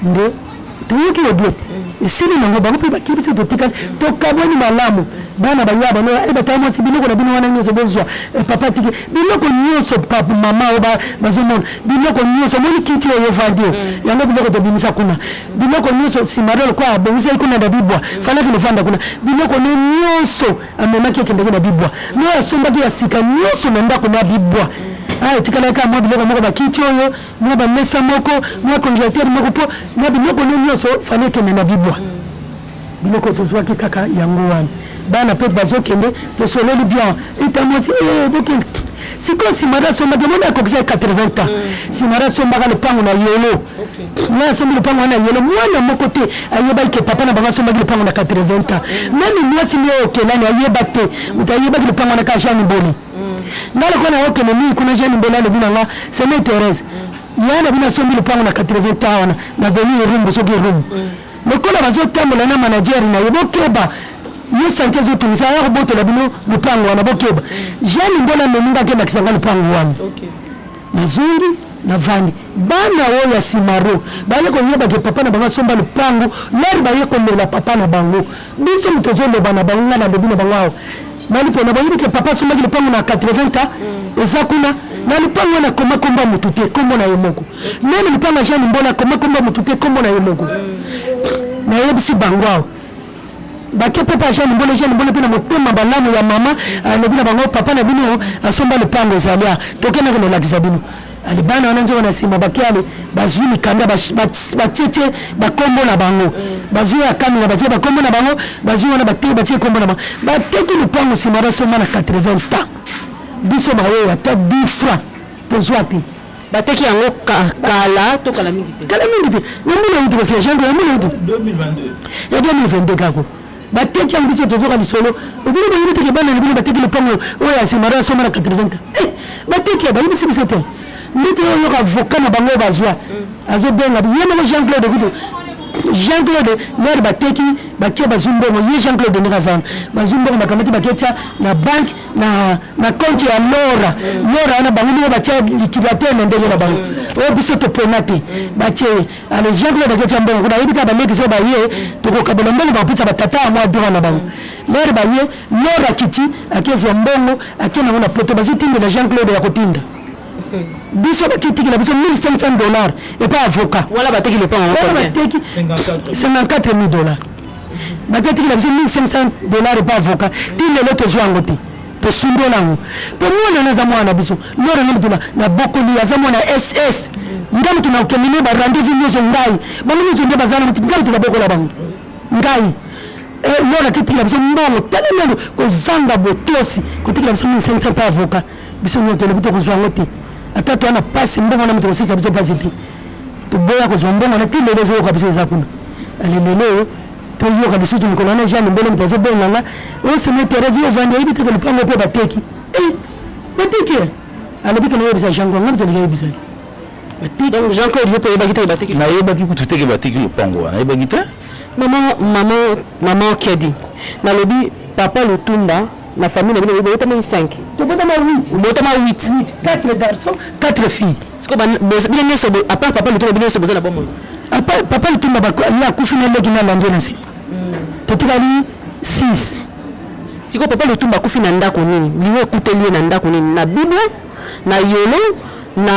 Nde toyoki audio te, esili nango. Bango mpe bakei, biso totikali, tokabwani malamu. Bana baya bano batala mwasi, biloko na bino wana nyonso bozwa. Papa tiki biloko nyonso, mama oyo bazomona biloko nyonso, omoni kiti oyo evandi oyo, yango biloko tobimisa kuna, biloko nyonso Simaro lokola abongisaki kuna na Bibwa, falaki lovanda kuna. Biloko no nyonso amemaki, ekendaki na Bibwa, no asombaki ya sika nyonso na ndako na Bibwa. Etikalaki kaka mwa biloko moko, bakiti oyo, mwa bamesa moko, mwa congélateur moko, mpo na biloko no nyonso fale ekende na Bibwa. Biloko tozwaki kaka yango wana. Bana mpe bazokende, tosololi bien eta mwasi, bokende sikoyo. Simara asombaki, omoni akokisaki 80 ans. Simara asombaka lopango na Yolo. Nga asombi lopango wana na Yolo, mwana moko te ayebaki ke papa na bango asombaki lopango na 80 ans. Même mwasi nde oyo okelani ayeba te. Moto ayebaki lopango wana kaka Jeanne Mbole. Nga lokola naokende mingi kuna, Jeanne Mbole alobi na nga: seme Thérèse, ya na bino asombi lopango na 80 ans wana na avenue Irumbu. Soki Irumbu lokola bazotambola na manager na ye, bokeba ye, santé ezotungisa, aya kobotola bino lopango wana, bokeba. Jeanne Mbole amemi nga, akendakisa nga lopango wana. Nazongi, navandi. Bana oyo ya Simaro baye koyeba ke papa na bango asomba lopango lere baye kolela papa na bango. Biso moto ozoloba na bango, ngai nalobi na bango awa nali mpona boyebi ke papa asombaki lopango na 80 ans. Eza kuna na lopango wana, akoma kombo ya motu te, kombo na ye moko. Même lopango ya Jeanne Mbola, akoma kombo ya motu te, kombo na ye moko. Nayebisi bango awa, bake mpe pa Jeanne Mbole. Jeanne Mbole mpe na motema balamu ya mama alobi na bango: papa na bino asomba lopango, ezali a tokendaki nolakisa bino. Ale bana wana nzoka na nsima bake, ale bazwi mikanda, batietie bakombo na bango, bazwi ya kamera, batie bakombo na bango, bazwi wana bate, batie kombo na bango, bateki lopango. Nsima basomba na 80 ans, biso baoyo ata 10 francs tozwa te. Bateki yango kala to kala mingi te? Kala mingi te, na mbula euti kosia jango ya mbula euti ya 2022 kako bateki yango. Biso tozoka lisolo, obino boyebi teke bana na bino bateki lopango oyo ya Simaro asomba na 80 ans. Bateki ya bayebisi biso te. Ndeti oyo oyoka avocat na bango oyo bazwa azobenga ye moko Jean Claude kutu. Jean Claude lere bateki, bakie, bazwi mbongo, ye Jean Claude ndenge aza wana, bazwi mbongo, bakamati, baketia na banque na compte ya Lora. Lora wana, bango moko batia liquidateur na ndenge na bango. Oyo biso topona te, batie ye. Alors Jean Claude akotia mbongo kuna, ayebi kaka baleki so baye, tokokabola mbongo, bakopesa batata ya mwa droit na bango. Lere baye, Lora akiti, akezwa mbongo, ake nango na poto, bazotindela Jean Claude ya kotinda biso, bakitikela biso 1500 dollars epa avocat. Wana bateki lopango? Wana bateki 54 000 dollars, baketikela biso 1500 dollars epa avocat. Ti lelo tozwa yango te, tosundola yango, mpo mwana wana aza mwana na biso. Lora nga mutu nabokoli, aza mwana ss. Nga mutu nakokende ne barendez-vous nyonso, ngai bango nyonso nde baza na mutu, nga mutu nabokola bango ngai. Lora aketikela biso mbongo, tala nano kozanga botosi, kotikela biso 1500 mpe avocat. Biso nyonso tolobi tokozwa yango te, ata toya na pasi, mbongo wana moto kosilisa biso pasi te. Toboya kozwa mbongo wana ti lelo. Ezoyoka biso eza kuna. Ale lelo oyo toyoka lisusu mokolo wana, Jeanne Mbele moto azobenganga oseme Therese, ovandi oyebi teke lopango mpe bateki. Bateki, alobi ke nayebisa Jean Claude, nga moto alingi ayebisa. Donc Jean Claude, yo mpe oyebaki te bateki? Nayebaki kutu teke bateki lopango wana, nayebaki te. Mama Kiadi, nalobi papa Lutumba na famille na bino bobotamaki 5? Tobotama 8. Botama 8? 4 garçons, 4 filles. Siko bino nyonso, à part papa Lutumba, bino nyonso boza na bomoi? Papa Lutumba ye akufi na leki na landi na nsima, totikali 6. Sikoyo papa Lutumba akufi na ndako nini? Liwa ekuteli ye na ndako nini? Na Bible, na Yolo, na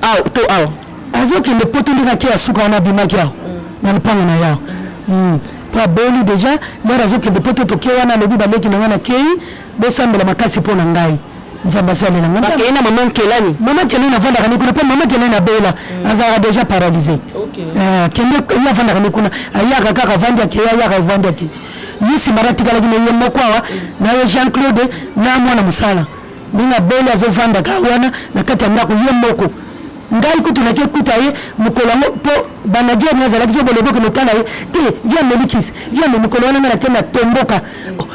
awa to awa? Azokende poto, ndenge ake asuka wana, abimaki awa na lupango na yawa po abeli déjà. Lere azokende poto, toke wana, alobi: "Baleki na ngai, nakei, bosambela makasi mpo na ngai, Nzambe asalela ngai." Bakei na mama Nkelani? Mama Kelani avandaka ni kuna, mpo mama Kelani abela, azalaka déjà paralysé. Kende, ye avandaka ni kuna, ayaka kaka, avandi, akei, ayaka, avandi, akei. Ye nsima atikalaki na ye moko awa na ye Jean Claude na mwana mosala. Ndenge abeli, azovandaka wana na kati ya ndako ye moko. Ngai kutu nake kuta ye mokolo yango, mpo banadiani azalaki so bolobi okende otala ye te, vi amelikisi vi ame. Mokolo wana nga nake na tomboka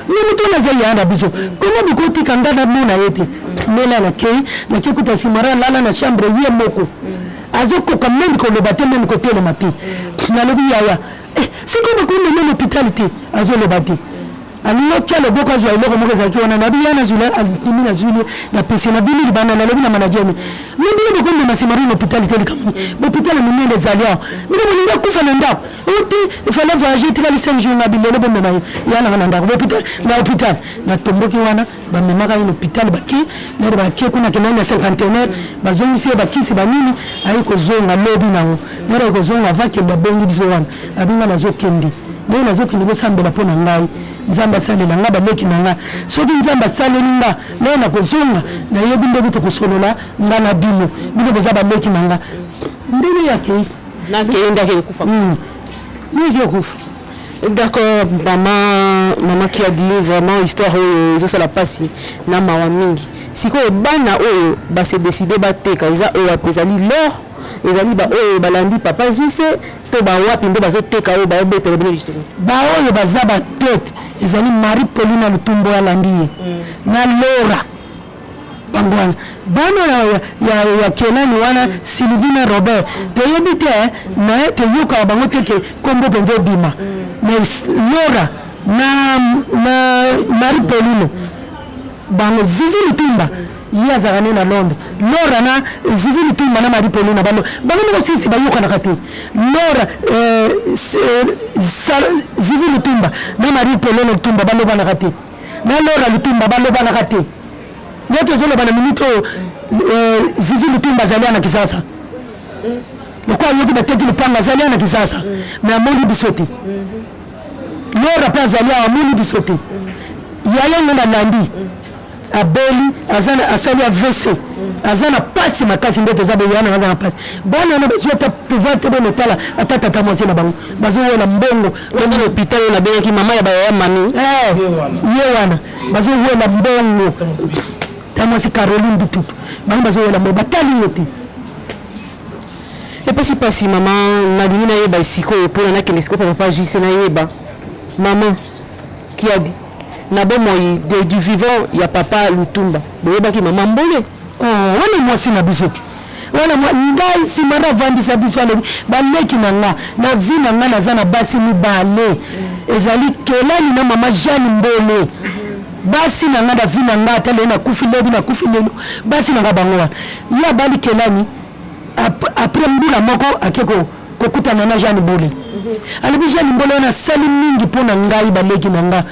me moto wana aza ya na biso, komo bokotika nga namona ye te? Mela nakei, nake kuta Simara alala na chambre ye moko, azokoka même koloba te, même kotelema te. Nalobi: "Yaya, sikoyo bakomema na hôpital te?" Azoloba te, alingi otya loboko azwa eloko moko ezalaki wana. Nabi ya nazwili, alimi, nazwili, napesi, nabimi libanda. Nalobi na manager: "Me bino bokomema Simari na hôpital te? Likambo hôpital monene ezali awa, bino bolingi akufa na ndako oti? Il fallait voyager, etikali 5 jours na bilelo, bomema ye ya nanga na ndako na hôpital." Natomboki wana, bamemaka ye na hôpital, bake lere, bake kuna, akendaki na Cinquantenaire, bazongisi ye bakisi banini. Ayi kozonga lobi nango, lere ayi kozonga, avakende, abengi biso wana, abinga: "Nazokende, ndenge nazokende, bosambela mpo na ngai, Nzambe asalela nga baleki na nga. Soki Nzambe asaleli nga, lelo nakozonga, nayebi ndenge tokosolola nga na bino, bino boza baleki na nga." Ndenge yakei. Nakei nde akei kokufa. Ndenge okufa. D'accord, mama Kiadi, vraiment histoire oyo ezosala mpasi na mawa mingi. Sikoyo bana oyo base décider bateka, eza oyo wapi? Ezali lor, ezali baoyo balandi papa Jise, to bawapi nde bazoteka oyo baobetela bino lisolo? Baoyo baza batete ezali Marie Pauline Lutumbo, alandi ye na Lora, bango wana bana ya Kelani wana, Sylvie na Robert. Toyebi te, mais toyokaka bango te ke kombo mpenza ebima. Mais Lora na Marie Pauline, bango Zizi Lutumba ye azalaka nde na Londres. Lora na Zizi Lutumba na Marie Pauline, bango bango moko sisi bayokanaka te. Lora, Zizi Lutumba na Marie Pauline Lutumba balobanaka te, na Lora Lutumba balobanaka te. Neti ozoloba na minute oyo, Zizi Lutumba azali ana Kisasa, lokola ayoki bateki lupanga, azali ana Kisasa, mais amoni biso te. Lora mpe azali awa, amoni biso te. Yaya nga nalandi abeli, asali AVC, aza na pasi makasi. Nde toza boye, yana aza na pasi. Bana wana bazwi ata pouvoir te bona otala ata tata mwasi na bango, bazowela mbongo. Na hôpital oyo nabengaki mama ya bayaya mami. Ye wana bazowela mbongo, ta mwasi Caroline Bitutu, bango bazowela mbongo, batali ye te. Epesi mpasi. Mama, nalingi nayeba sikoyo mpona nakende sikoyo papa Jise, nayeba mama Kiadi na bomoi du vivant ya papa Lutumba, boyebaki mama Mbole? Oh, wana mwasi na biso te wana. Ngai nsima na avandisa biso, alobi: "Baleki na nga, na vie na nga naza na basi mibale, ezali Kelani na mama Jeanne Mbole. Basi na nga na vie na nga, ata lelo nakufi, lobi nakufi, lelo basi na nga bango wana." Ye abali Kelani. Après mbula moko ake kokutana na Jeanne Mbole. Alobi Jeanne Mbole wana asali mingi mpo na ngai, baleki na nga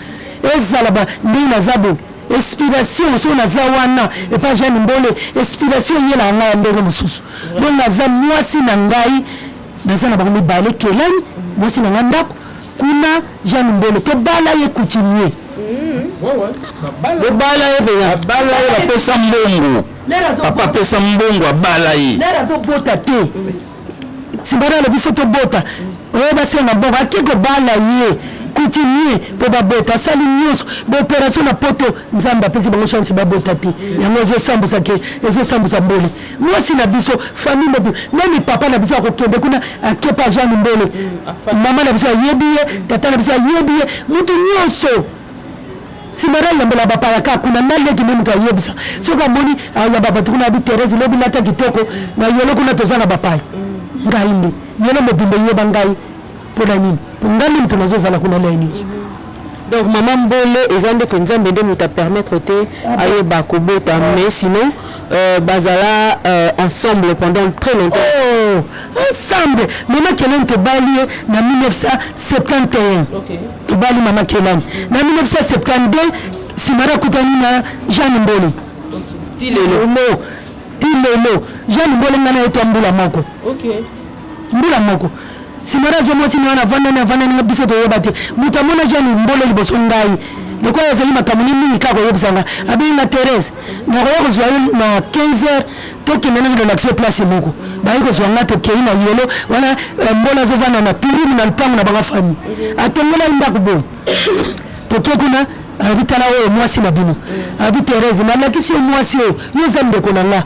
ezala ba ndenge naza bo inspiration soki naza wana epa Jeanne Mbole, inspiration eyelaka ngai ya ndenge mosusu. Donc naza mwasi na ngai, naza na bango mibale, Kelani mwasi na ngai ndako kuna, Jeanne Mbole tobala ye coutumier. Bobala ye mpenza. Abala ye, bapesa mbongo, papa apesa mbongo, abala ye. Lere azobota te, Simbara alobi fo tobota, oyo basenga mbongo, ake kobala ye coutumier mpo babota. Asali nyonso, baopération na Poto, Nzambe apesi bango chance, babota te. Yango ezosambusa ke ezosambusa Mbole mwasi na biso, famille mobi. Même papa na biso akokende kuna, akepa Jeanne Mbole, mama na biso ayebi ye, tata na biso ayebi ye, motu nyonso. Simara ayambela bapaya kaka kuna, naleki nde moto ayebisa. Soki amoni ayamba bato kuna, abi Therese, lobi lata kitoko na yolo, kuna toza na bapaya. Ngai nde yolo mobimba eyeba ngai. Mpo na nini? Mpo ngai nde moto nazozala kuna lei nyonso. Donc mama Mbole, eza nde ke Nzambe nde moto apermettre te ayeba kobota, mais sinon bazala ensemble pendant très longtemps. Oh, ensemble. Mama Kelani tobali ye na 1971. Tobali mama Kelani na 1972. Simara akutani na Jeanne Mbole. Ti lelo. Ti lelo Jeanne Mbole, ngai na ye twa mbula moko. Mbula moko. Simara azwa mwasi na wana, avandani avandani, biso toyeba te. Moto amona Jeanne Mbole liboso ngai, lokola azali makambo ni mingi kaka koyebisa nga, abengi nga: Therese, nakoya kozwa ye na 15 heures, tokende nanga relaxio place moko. Baye kozwa nga, tokei na yolo wana. Mbola azovanda na turumu na lupango na bango, famille atongolaki ndako boye. Toke kuna, alobi: tala oyo mwasi na bino. Alobi: Therese, nalakisi yo mwasi oyo, yo oza ndeko na nga.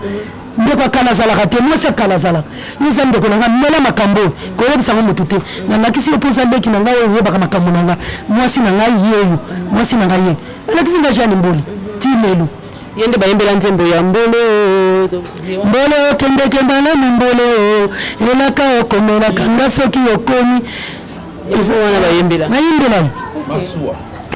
Ndeko akala azalaka te, mwasi akala azalaka. Yo oza ndeko na nga, mela makambo oyo, koyebisa ngo motu te. Nalakisi yo mpo oza leki na ngai oyo oyebaka makambo na nga. Mwasi na ngai yeyo, mwasi na ngai ye. Alakisi nga Jeanne Mbole ti lelo. Ye nde bayembela nzembo ya Mbole. Mbole okendeke malamu, Mbole o elaka okomelaka nga soki okomi. Eza wana bayembela. Bayembela ye. Masuwa.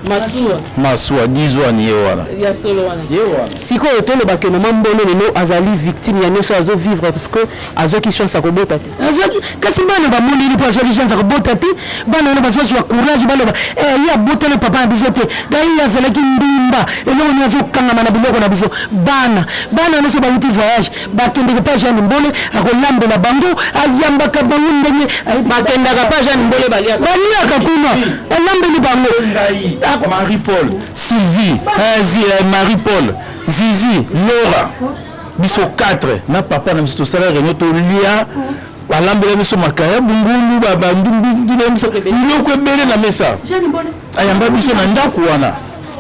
Masuwa. Masuwa dizwani ye wana. Ya solo wana. Ye wana. Sikoyo tolobake mama Mbole lelo azali victime ya nyonso azovivre parce que azwaki chance ya kobota te. Azwaki, kasi bana bamoneli mpo azwaki chance ya kobota te. Bana wana bazwazwa courage, baloba: ye abota na papa na biso te, dai ye azalaki ndumba, eloko nini azokangama na biloko na biso? Bana nyonso bauti voyage, bakendeke pa Jeanne Mbole, akolambela bango, ayambaka bango ndenge. Bakendaka pa Jeanne Mbole, baliaka. Baliaka kuna, alambeli bango. Marie Paul, Sylvie, Marie Paul, Zizi, Laura, biso 4 na papa na biso tosala réunion, tolia, balambela biso makaya bungulu, bandumbi biso biloko ebele na mesa. Ayamba biso na ndako wana.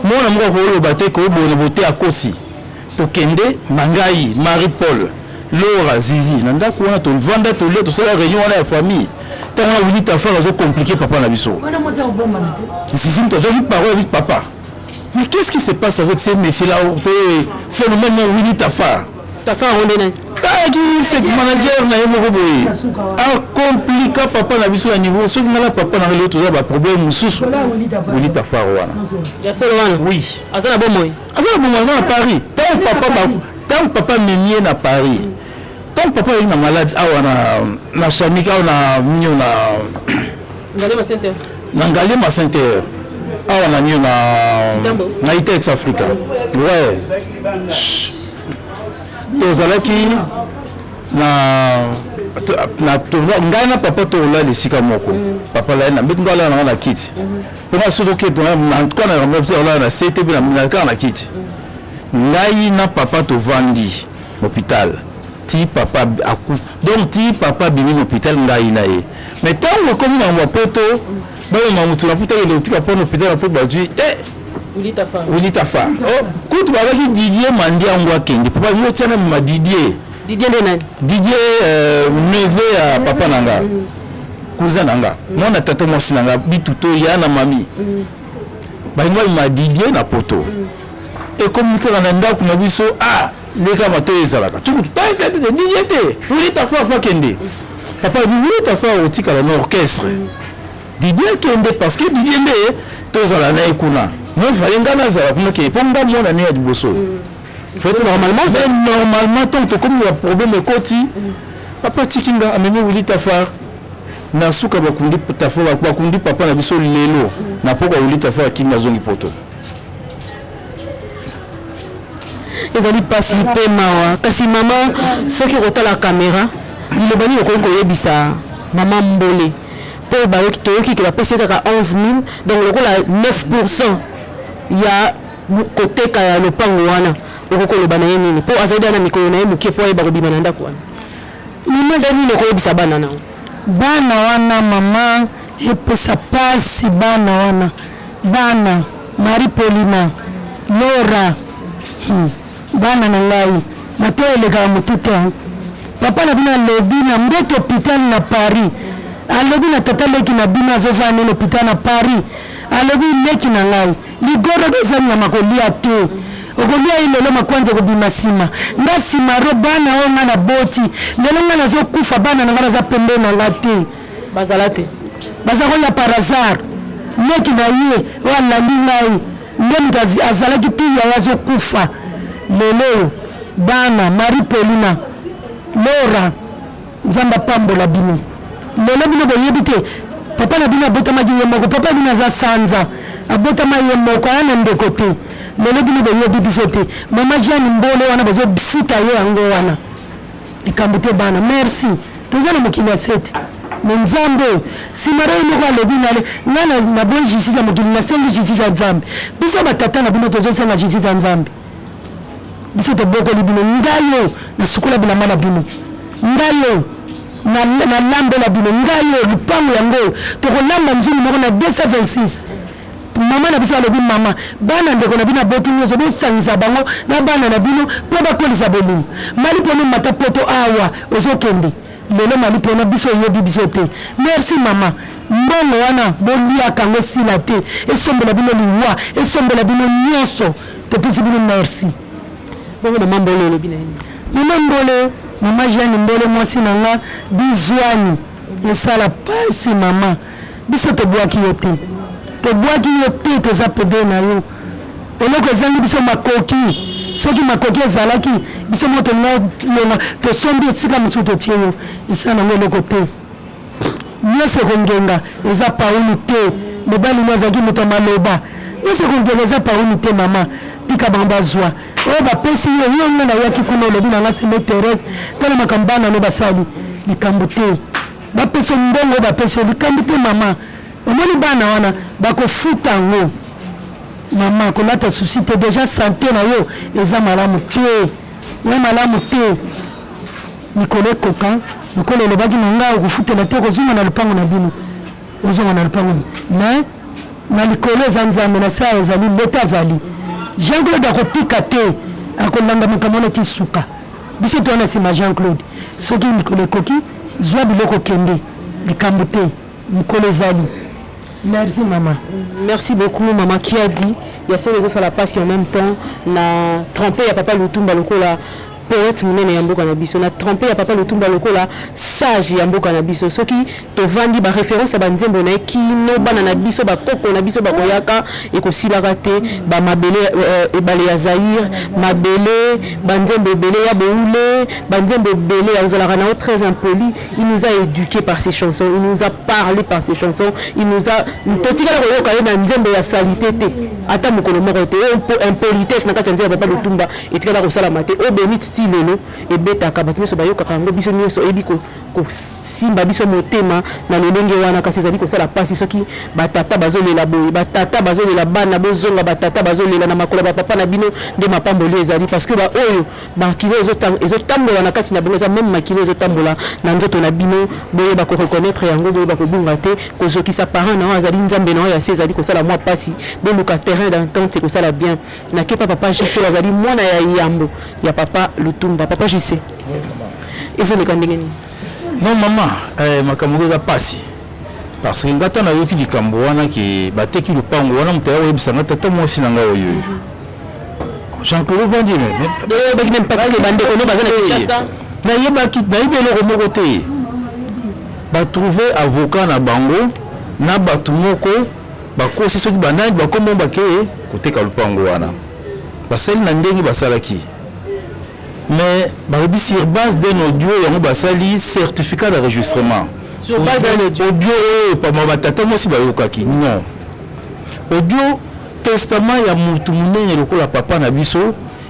Mwana moko akoloba te koboye bote, akosi. Tokende na ngai, Marie Paul, Laura, Zizi, na ndako wana, tovanda, tolia, tosala réunion wana ya famille. Ntango wana Willy Tafar azocompliquer papa na biso. Zizi moto azwaki parole ya biso: papa, mais qu'est-ce qui se passe avec ces messieurs là, phénomène Willy Tafar? Tafar onde nani? Ayaki manager na ye moko boye, acomplika papa na biso na niveau soki nga na papa na lelo toza baproblème mosusu. Willy Tafar wana. Ya solo wana? Oui. Aza na bomoi? Aza na bomoi, aza na Paris. Ntango papa memie na Paris, ntango papa ayaki na malade awa na Chamik awa na nio na Ngaliema Center. Na Ngaliema Center awa na nio na Itex Africa, ouais. Tozalaki na ngai na papa, tolala esika moko. Papa alali na mbeto, alala nanga na kiti, mpo nga soki okete en tout cas na biso olala na se te, mpe kaka na kiti. Ngai na papa tovandi hôpital ti papa aku, donc ti papa abimi na hôpital, ngai na ye. Mais ntango ekomi na mapoto, bayoma motu na puta kende kotika mpo na hôpital na po bazwi te. Willy Tafar. Oh, kutu babaki Didier Mandiango akende, papa ngo tiana ma Didier. Didier nde nani? Didier, neveu ya papa na nga, cousin na nga, mwana tata mwasi na nga, bituto ya na mami. Balingi babima Didier na poto. Ekomi kaka na ndako na biso, ah, leka matoyi ezalaka tukutu Didier te, Willy Tafar fa kende. Papa, Willy Tafar otikala na orchestre, Didier akende, parce que Didier nde tozala na ye kuna. Moi fallait nga nazala kuna ke mpo nga mwana ne ya liboso. Normalement, normalement, ntango tokomi ba problème ekoti. Papa atiki nga, amemi Willy Tafar. Na suka bakundi Tafar, bakundi papa na biso lelo. Na pokwa Willy Tafar akimi azongi poto. Ezali mpasi mpe mawa. Kasi mama, soki okotala kamera, liloba nini okoki koyebisa mama Mbole? Mpo bayoki, toyoki ke bapesi ye kaka 11 000, donc lokola 9% ya koteka ya lopango wana. Okoki koloba na ye nini? Mpo azali na mikolo na ye moke mpo ayeba kobima na ndako wana. Mama, nde nini okoyebisa bana na yo? Bana wana mama, epesa pasi bana wana. Bana Marie Paulina, Laura, bana na ngai, matoyi elekaka motu te. Papa na bino alobi na mbeto hopital na Paris, alobi na tata leki na bino azovanda nene hopital na Paris, alobi leki na ngai ligorodo eza nyama kolia te, okolia ye lelo makwanza ekobima nsima. Nga simaro bana oyo nga naboti lelo nga nazokufa, bana na nga baza pembeni na nga te, bazala te, baza koya par hasard. Leki na ye oyo alandi ngai nde moto azalaki ti yaya azokufa lelo oyo. Bana Marie Paulina, Laura, Nzambe apambola bino. Lelo bino boyebi te papa na bino abotamaki ye moko, papa bino aza sanza abotama ye moko, aya na ndeko te. Lelo bino boyebi biso te. Mama Jeanne Mbole wana bozofuta ye yango wana likambo te. Bana merci, toza na mokili ya sete. Me Nzambe oyo simaro ye moko alobi nale ngai naboyi justice ya mokili, nasengi justice ya Nzambe. Biso batata na bino tozosenga justice ya Nzambe. Biso tobokoli bino, ngai oyo nasukola bilamba na bino, ngai oyo nalambela bino, ngai oyo lupango yango oyo tokolamba nzungu moko na 226. Mama na biso alobi, mama, bana ndeko na bino aboti nyonso, bosangisa bango na bana na bino mpo bakolisa bolingo. Mali pona mata poto awa ozokende lelo, mali pona biso oyebi biso te. Merci mama, mbongo wana boliaka yango esila te, esombela bino liwa, esombela bino nyonso. Topesi bino merci. Bongo mama Mbole olobi na ye? Mama Mbole, mama Jeanne Mbole mwasi na nga bizwani esala pasi mama. Biso tobwaki yo te, tobwaki yo te, toza pembeni na yo. Eloko ezangi biso makoki, soki makoki ezalaki biso moko tolonga, tosombi esika mosusu totie yo, esala nango eloko te. Nyonso ekongenga eza pauni te, mobali no azalaki moto ya maloba. Nyonso ekongenga eza pauni te mama, tika bango bazwa oyo bapesi yo. Yo nga nayaki kuna olobi na nga seme Therese, tala makambo bana no basali, likambo te. Bapesi yo mbongo oyo bapesi yo, likambo te mama. Omoni bana wana bakofuta yango mama, kolata souci te, deja sante na yo eza malamu te, ya malamu te. Mikolo ekoka, lokola olobaki na nga okofutela te, okozonga na lopango na bino, ozonga na lopango. Mais na likolo eza Nzambe, na se ezali leta, azali Jean Claude, akotika te, akolanda makambo wana ti suka. Biso toza na nsima Jean Claude. Soki mikolo ekoki, zwa biloko kende, likambo te, mokolo ezali. Merci maman. Merci beaucoup maman Kiadi. Ya solo ezosala pasi en même temps na trompe ya papa Lutumba lokola poète munene ya mboka na biso, na trompe ya papa Lutumba lokola sage ya mboka na biso. Soki tovandi ba référence ya ba nzembo na ye kino bana na biso bakoko na biso bakoyaka, ekosilaka te. Ba mabele ebale ya Zaïre, mabele ba nzembo ebele ya Boule, ba nzembo ebele ya ozalaka na yo très impoli. Il nous a éduqué par ses chansons, il nous a parlé par ses chansons, il nous a totikala koyoka ye na nzembo ya salite te ata mokolo moko te. Oyo impolitesse na kati ya nzembo ya papa Lutumba etikala kosalama te. Oyo benit ti lelo ebetaka, bato nyonso bayokaka yango, biso nyonso oyebi kosimba biso motema na lolenge wana. Kasi ezali kosala mpasi soki batata bazolela boye, batata bazolela bana bozonga, batata bazolela na makolo ya bapapa na bino nde mapamboli ezali, parce que baoyo makilo ezotambola na kati na bango eza meme makilo ezotambola na nzoto na bino. Boyeba koreconnaitre yango, boyeba kobunga te, kozokisa parent na yo azali nzambe na yo ya se, ezali kosala mwa mpasi. Boluka terrain d'entente, ekosala bien. Nakepa papa JC azali mwana ya yambo ya papa Lutumba. Papa JC, ezoleka ndenge nini? Non mama, makambo eza pasi, parce que nga ta nayoki likambo wana ke bateki lupango wana, moto aya koyebisa nga tata mwasi na nga oyo Jean-Claude Ovandi. Oyebaki même pas que bandeko no baza na Kinshasa? Nayebaki, nayebi eloko moko te. Batrouve avocat na bango na bato moko bakosi, soki banani bakombo bakeye koteka lupango wana, basali na ndenge basalaki. Mais balobi sur base d'un audio, yango basali certificat d'enregistrement. Sur base d'un audio. Audio oyo pama batata mwasi bayokaki. Non. Audio testament ya mutu munene lokola papa na biso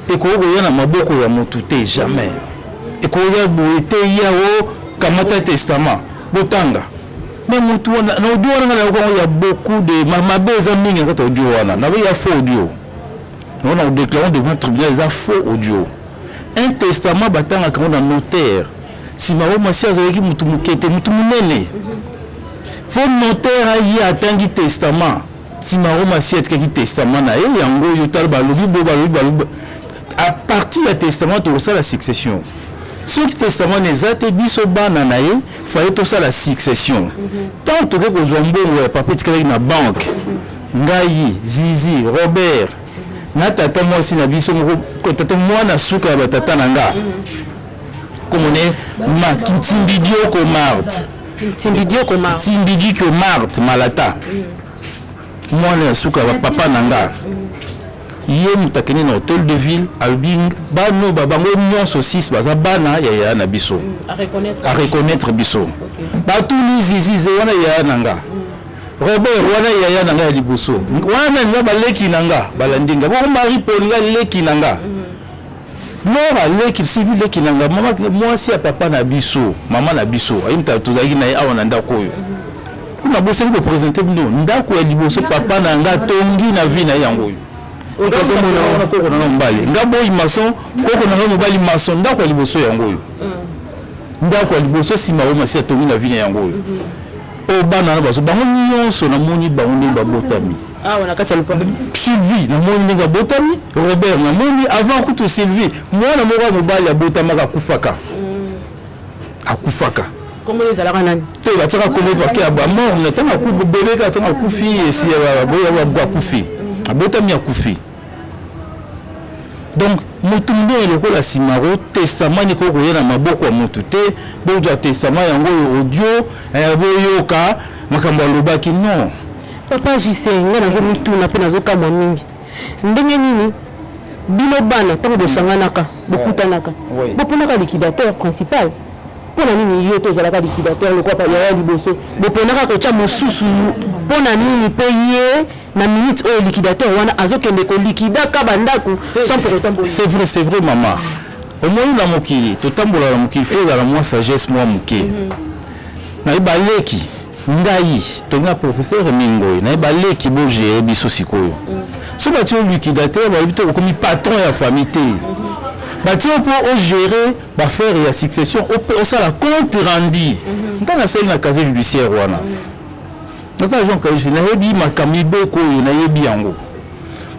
ekoki koya na maboko ya mutu te, jamais. Ekoya boye te, ya o kamata testament botanga. Mais mutu wana na audio wana nga nayoka yango ya beaucoup de mabe eza mingi na kati ya audio wana. Nabe ya faux audio. On a déclaré devant tribunal eza faux audio. Un testament batangaka yango na notaire. Simaro Masi azalaki mutu moke te, mutu munene. Faux notaire aye atangi testament. Simaro Masi atikaki testament na ye yango oyo tala balobi bo balobi balobi. À partir ya testament tokosala succession. Soki testament na eza te, biso bana na ye fallait tosala succession. Tant toke kozwa mbongo ya papa etikalaki na banque, ngai Zizi Robert na tata mwasi na biso moko, tata mwana suka ya batata na nga komone ma Ntimbidioko Marthe, Ntimbidioko Marthe, Ntimbidioko Marthe Malata, mwana ya suka ya papa na nga. Ye moto akende na hôtel de ville, alobi bano ba bango nyonso 6 baza bana ya yaya na biso, a reconnaître biso. Batuni Zizi wana yaya na nga, Robert wana yaya na nga ya liboso, wana nga baleki na nga balandi nga, bongo Marie Paul nga leki na nga, Nora leki, Sylvie leki na nga, mama mwasi ya papa na biso, mama na biso ayi moto tozalaki na ye awa na ndako oyo. Kuna bosali ko présenter bino ndako ya liboso papa na nga tongi na vie na ye yango oyo. Wana koko na nga mobali, nga boyi maçon, koko na nga mobali maçon, ndako ya liboso yango oyo. Ndako ya liboso nsima oyo masi atongi na vie na yango oyo. Oyo bana na bazo bango nyonso namoni bango ndenge babotami. Awa na kati ya lopango. Sylvie namoni ndenge abotami, Robert namoni avant kutu Sylvie mwana moko ya mobali abotamaka akufaka. Akufaka. Kombo ezalaka nani? Te batiaka kombo parce que ba mort na tanga ku bébé ka tanga kufi esi ya boya ba akufi. Abotami akufi. Donc mutu monene lokola Simaro, testament ni koko ya na maboko ya mutu te, bozwa testament yango oyo audio, boyoka makambo alobaki non. Papa JC, nga nazomituna mpe nazokamwa mingi. Ndenge nini bino bana ntango bosanganaka, bokutanaka, boponaka liquidateur principal? Mpona nini yo te ozalaka liquidateur lokola yaya liboso? Boponaka kotia mosusu mpona nini? Mpe ye na minute oyo liquidateur wana azokende kolikidaka bandako sans pour autant boye. C'est vrai, c'est vrai maman. Omoni na mokili, totambola na mokili, faut ezala mwa sagesse mwa moke. Nayeba leki ngai tonga professeur Mingoy, nayeba leki bo gérer biso sikoyo. So batie yo liquidateur, bayebi te okomi patron ya famille te. Batie yo mpo o gérer ba affaire ya succession, osala compte rendu. Ntango nasali na casier judiciaire wana, naza agent casier, nayebi makambo mibeko oyo, nayebi yango.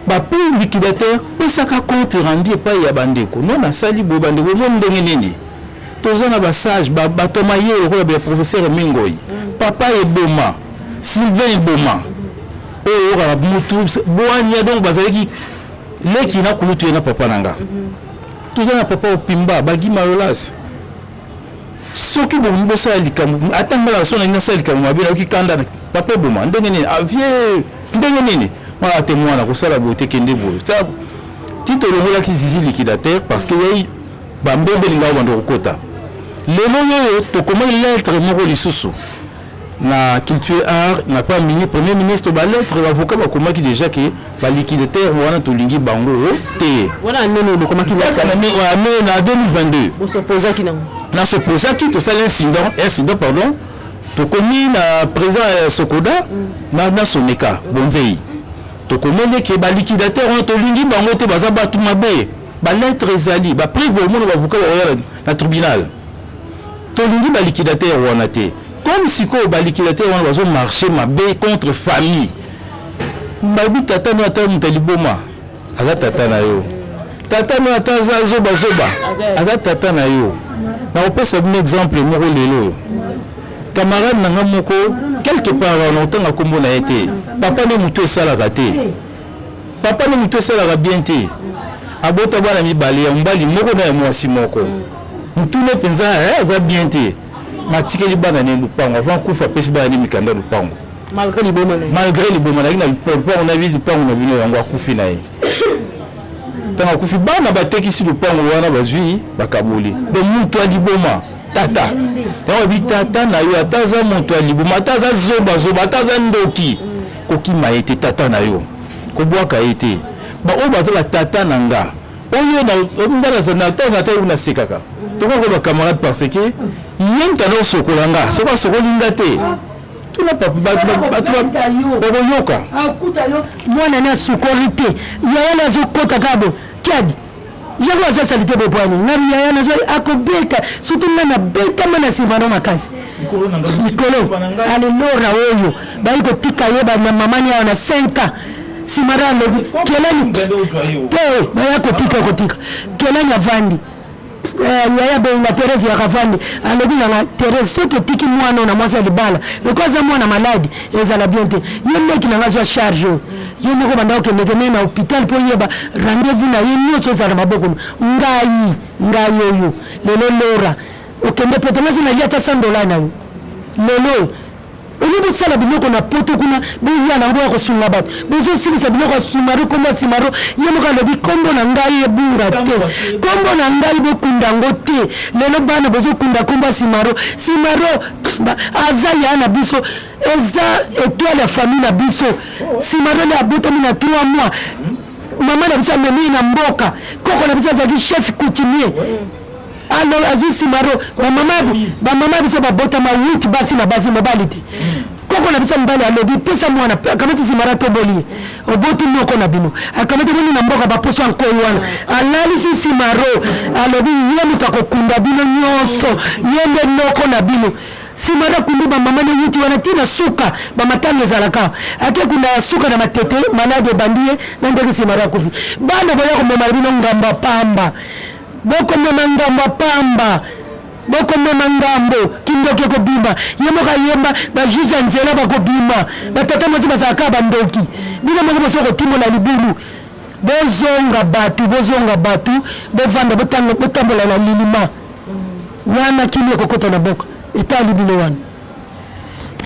Bape liquidateur pesaka compte rendu epai ya bandeko. No nasali boye bandeko mo ndenge nini? Toza na basage, bato mayele lokola ba professeur Mingoy, papa Eboma, Sylvain Eboma, oyo oyokaka mutu bwania, donc bazalaki leki na kulutu ye na papa na nga. Toza na papa Opimba, Bagi Mayolas. Soki bolingi bosala likambo, ata nga na so nalingi nasala likambo mabe, nayoki kanda na papa Eboma, ndenge nini? Ah, vieux, ndenge nini? Mwana te mwana kosala boye te, kende boye. Ti tolongolaki Zizi liquidateur parce que yai bambebe elingaka banda kokota. Lelo oyo tokomaki lettre moko lisusu na culture art na pa mini premier ministre, ba lettre ba avocat bakomaki déjà que ba liquidateur wana tolingi bango te. Wana nini bokomaki lettre? Na 2022. Bosopozaki nango? Na sopozaki, tosali incident, incident pardon. Tokomi na président Sokoda na Soneka Bonzei. Tokomeli ke ba liquidateur wana tolingi bango te, baza bato mabe. Ba lettre ezali, ba preuve omona ba avocat bakoya na tribunal. Tolingi ba liquidateur wana te. Comme sikoyo ba liquidateur wana bazo marcher mabe contre famille. Babi tata no ata moto liboma, aza tata na yo. Tata no ata aza zoba zoba, aza tata na yo. Na kopesa bino exemple moko lelo oyo. Camarade na nga moko quelque part na otanga kombo na ye te. Papa ne moto esalaka te. Papa ne moto esalaka bien te. Abota bana mibale ya mobali moko na ya mwasi moko. Mutune penza aza bien te. Matikeli bana ne lupango avant kufa pesi bana ne mikanda lupango. Malgré liboma na ye. Malgré liboma na ye na lupango na ye, lupango na bino yango akufi na ye. Ntango akufi, bana batekisi lopango wana, bazwi bakaboli. Donc moto ya liboma tata yango abi tata na yo, ata aza moto ya liboma, ata aza zobazoba, ata aza ndoki, kokima ye te. Tata na yo, kobwaka ye te. Baoyo baza batata na nga, oyo nga ntango ata oyo nasekaka, tokoki bacamarade, parce que ye moto ana osokola nga. Soki asokoli nga te, tuna bato bakoyoka. Akuta yo mwana ne asukoli te, yaya na azokota kaka bo kiadi yango aza sali te. Bopwani ngabi yaya nazwa akobeta, surtout nga nabetama na nsima no makasi likolo. Alelora oyo bayi kotika ye bana mamani awa na 5 ans, nsima na alobi kelani te, baya kotika kelani avandi. Yaya benga Therese yaka vandi, alobi nanga: "Therese, soki otiki mwana na mwasi ya libala lokola aza mwana malade, ezala bien te. Yo leki nanga, azwa charge oyo yo moko, banda okendeke ne na hôpital mpo yeba rendez-vous na ye nyonso ezala maboko. Ngai oyo lelo lora okende poto, ngasi nalia ata 100 dollar na yo. Lelo oyo bosala biloko na poto kuna, boya nango ya kosunga bato, bozosilisa biloko ya simaro. Kombo ya simaro, ye moko alobi: 'Kombo na ngai ebunga te, kombo na ngai bokunda yango te.' Lelo bana bozokunda kombo ya simaro. Simaro aza ya na biso, eza étoile ya famille na biso. Simaro nde abotami na 3 mois, mama na biso amemi ye na mboka. Koko na biso azalaki chef coutumier, alors azwi simaro. Bamama biso babotama 8, basi na basi, mobali te. Koko na biso mobali alobi: 'Pesa mwana.' Akamati simaro, atoboli ye, oboti moko na bino. Akamati boni na mboka, baposo ya nkoi wana, alalisi simaro, alobi: 'Ye moto akokunda bino nyonso, ye nde noko na bino.' Simaro akundi bamama ne wuti wana ntina suka. Bamatanga ezalaka, ake kunda ya suka na Matete, maladi ebandi ye na ndenge simaro akufi. Bana boya komema bino ngamba pamba, bokomema ngambo pamba, bokomema ngambo. Kindoki ekobima, ye moko ayemba, bajuge ya nzela bakobima. Batata mwasi bazalaka bandoki, bino moko boso kotimola libulu. Bozonga bato, bozonga bato, bovanda, botambola na lilima wana, kili ekokota na boka etali bino wana.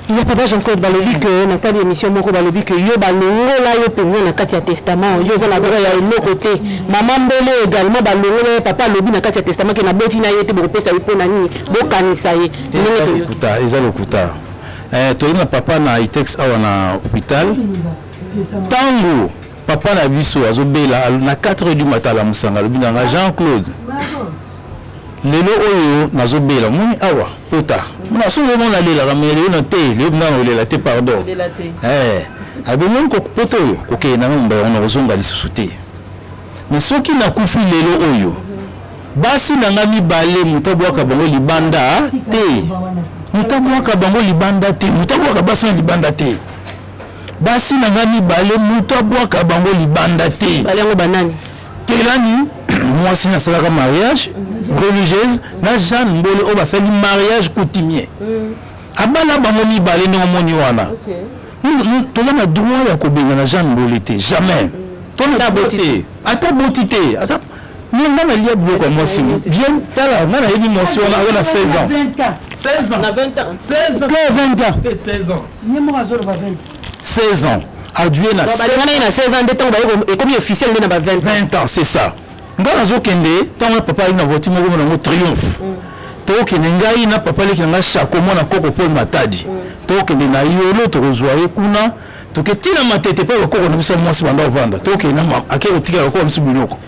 Ya papa Jean Claude, balobi ke natali émission moko, balobi ke yo balongola yo mpenza na kati ya testament, yo oza na droit ya eloko te. Mama Mbele également balongola ye. Papa alobi na kati ya testament ke naboti na ye te, bokopesa ye mpo na nini? Bokanisa ye ndenge toyoki. Lokuta, eza lokuta. Toyei na papa na itex awa na hôpital. Ntango papa na biso azobela na 4 heures du matin, alamusanga, alobi nanga: 'Jean Claude, lelo oyo nazobela, omoni awa pota mona, soki omona alelaka, mais lelo na te, lelo mpenza nakolela te, pardon.' Abomoni pota oyo, kokende nanga mobaya wana, kozonga lisusu te. Mais soki nakufi lelo oyo, basi na nga mibale, moto abwaka bango libanda te, moto abwaka bango libanda te, moto abwaka basi na libanda te, basi na nga mibale, moto abwaka bango libanda te.' Bale yango banani? Telani mwasi nasalaka mariage religieuse na Jeanne Mbole, oyo basali mariage coutumier, abala bango mibale ndenge omoni wana. Toza na droit ya kobengana Jeanne Mbole te, jamais. Tona te, ata boti te, aza nga nalia biloko ya mwasi bien. Tala, nga nayebi mwasi wana aza na 16 ans. 16 ans. Na 20 ans. 16 ans. 20 ans. 16 ans. Ye moko azoloba 20. 16 ans adue na Balingana ye na 16 ans nde ntango baye ekomi officiel nde na ba 20 ans. 20 ans, c'est ça. Nga nazokende ntango na papa ayaki na voiture moko nango Triomphe, tokokende ngai na papa leki na nga Chako, mwana koko Paul Matadi, tokokende na Yolo, tokozwa ye kuna, toke ntina Matete mpe bakoko na biso ya mwasi banda kovanda. Tokokende na ake kotikala bakoko na biso biloko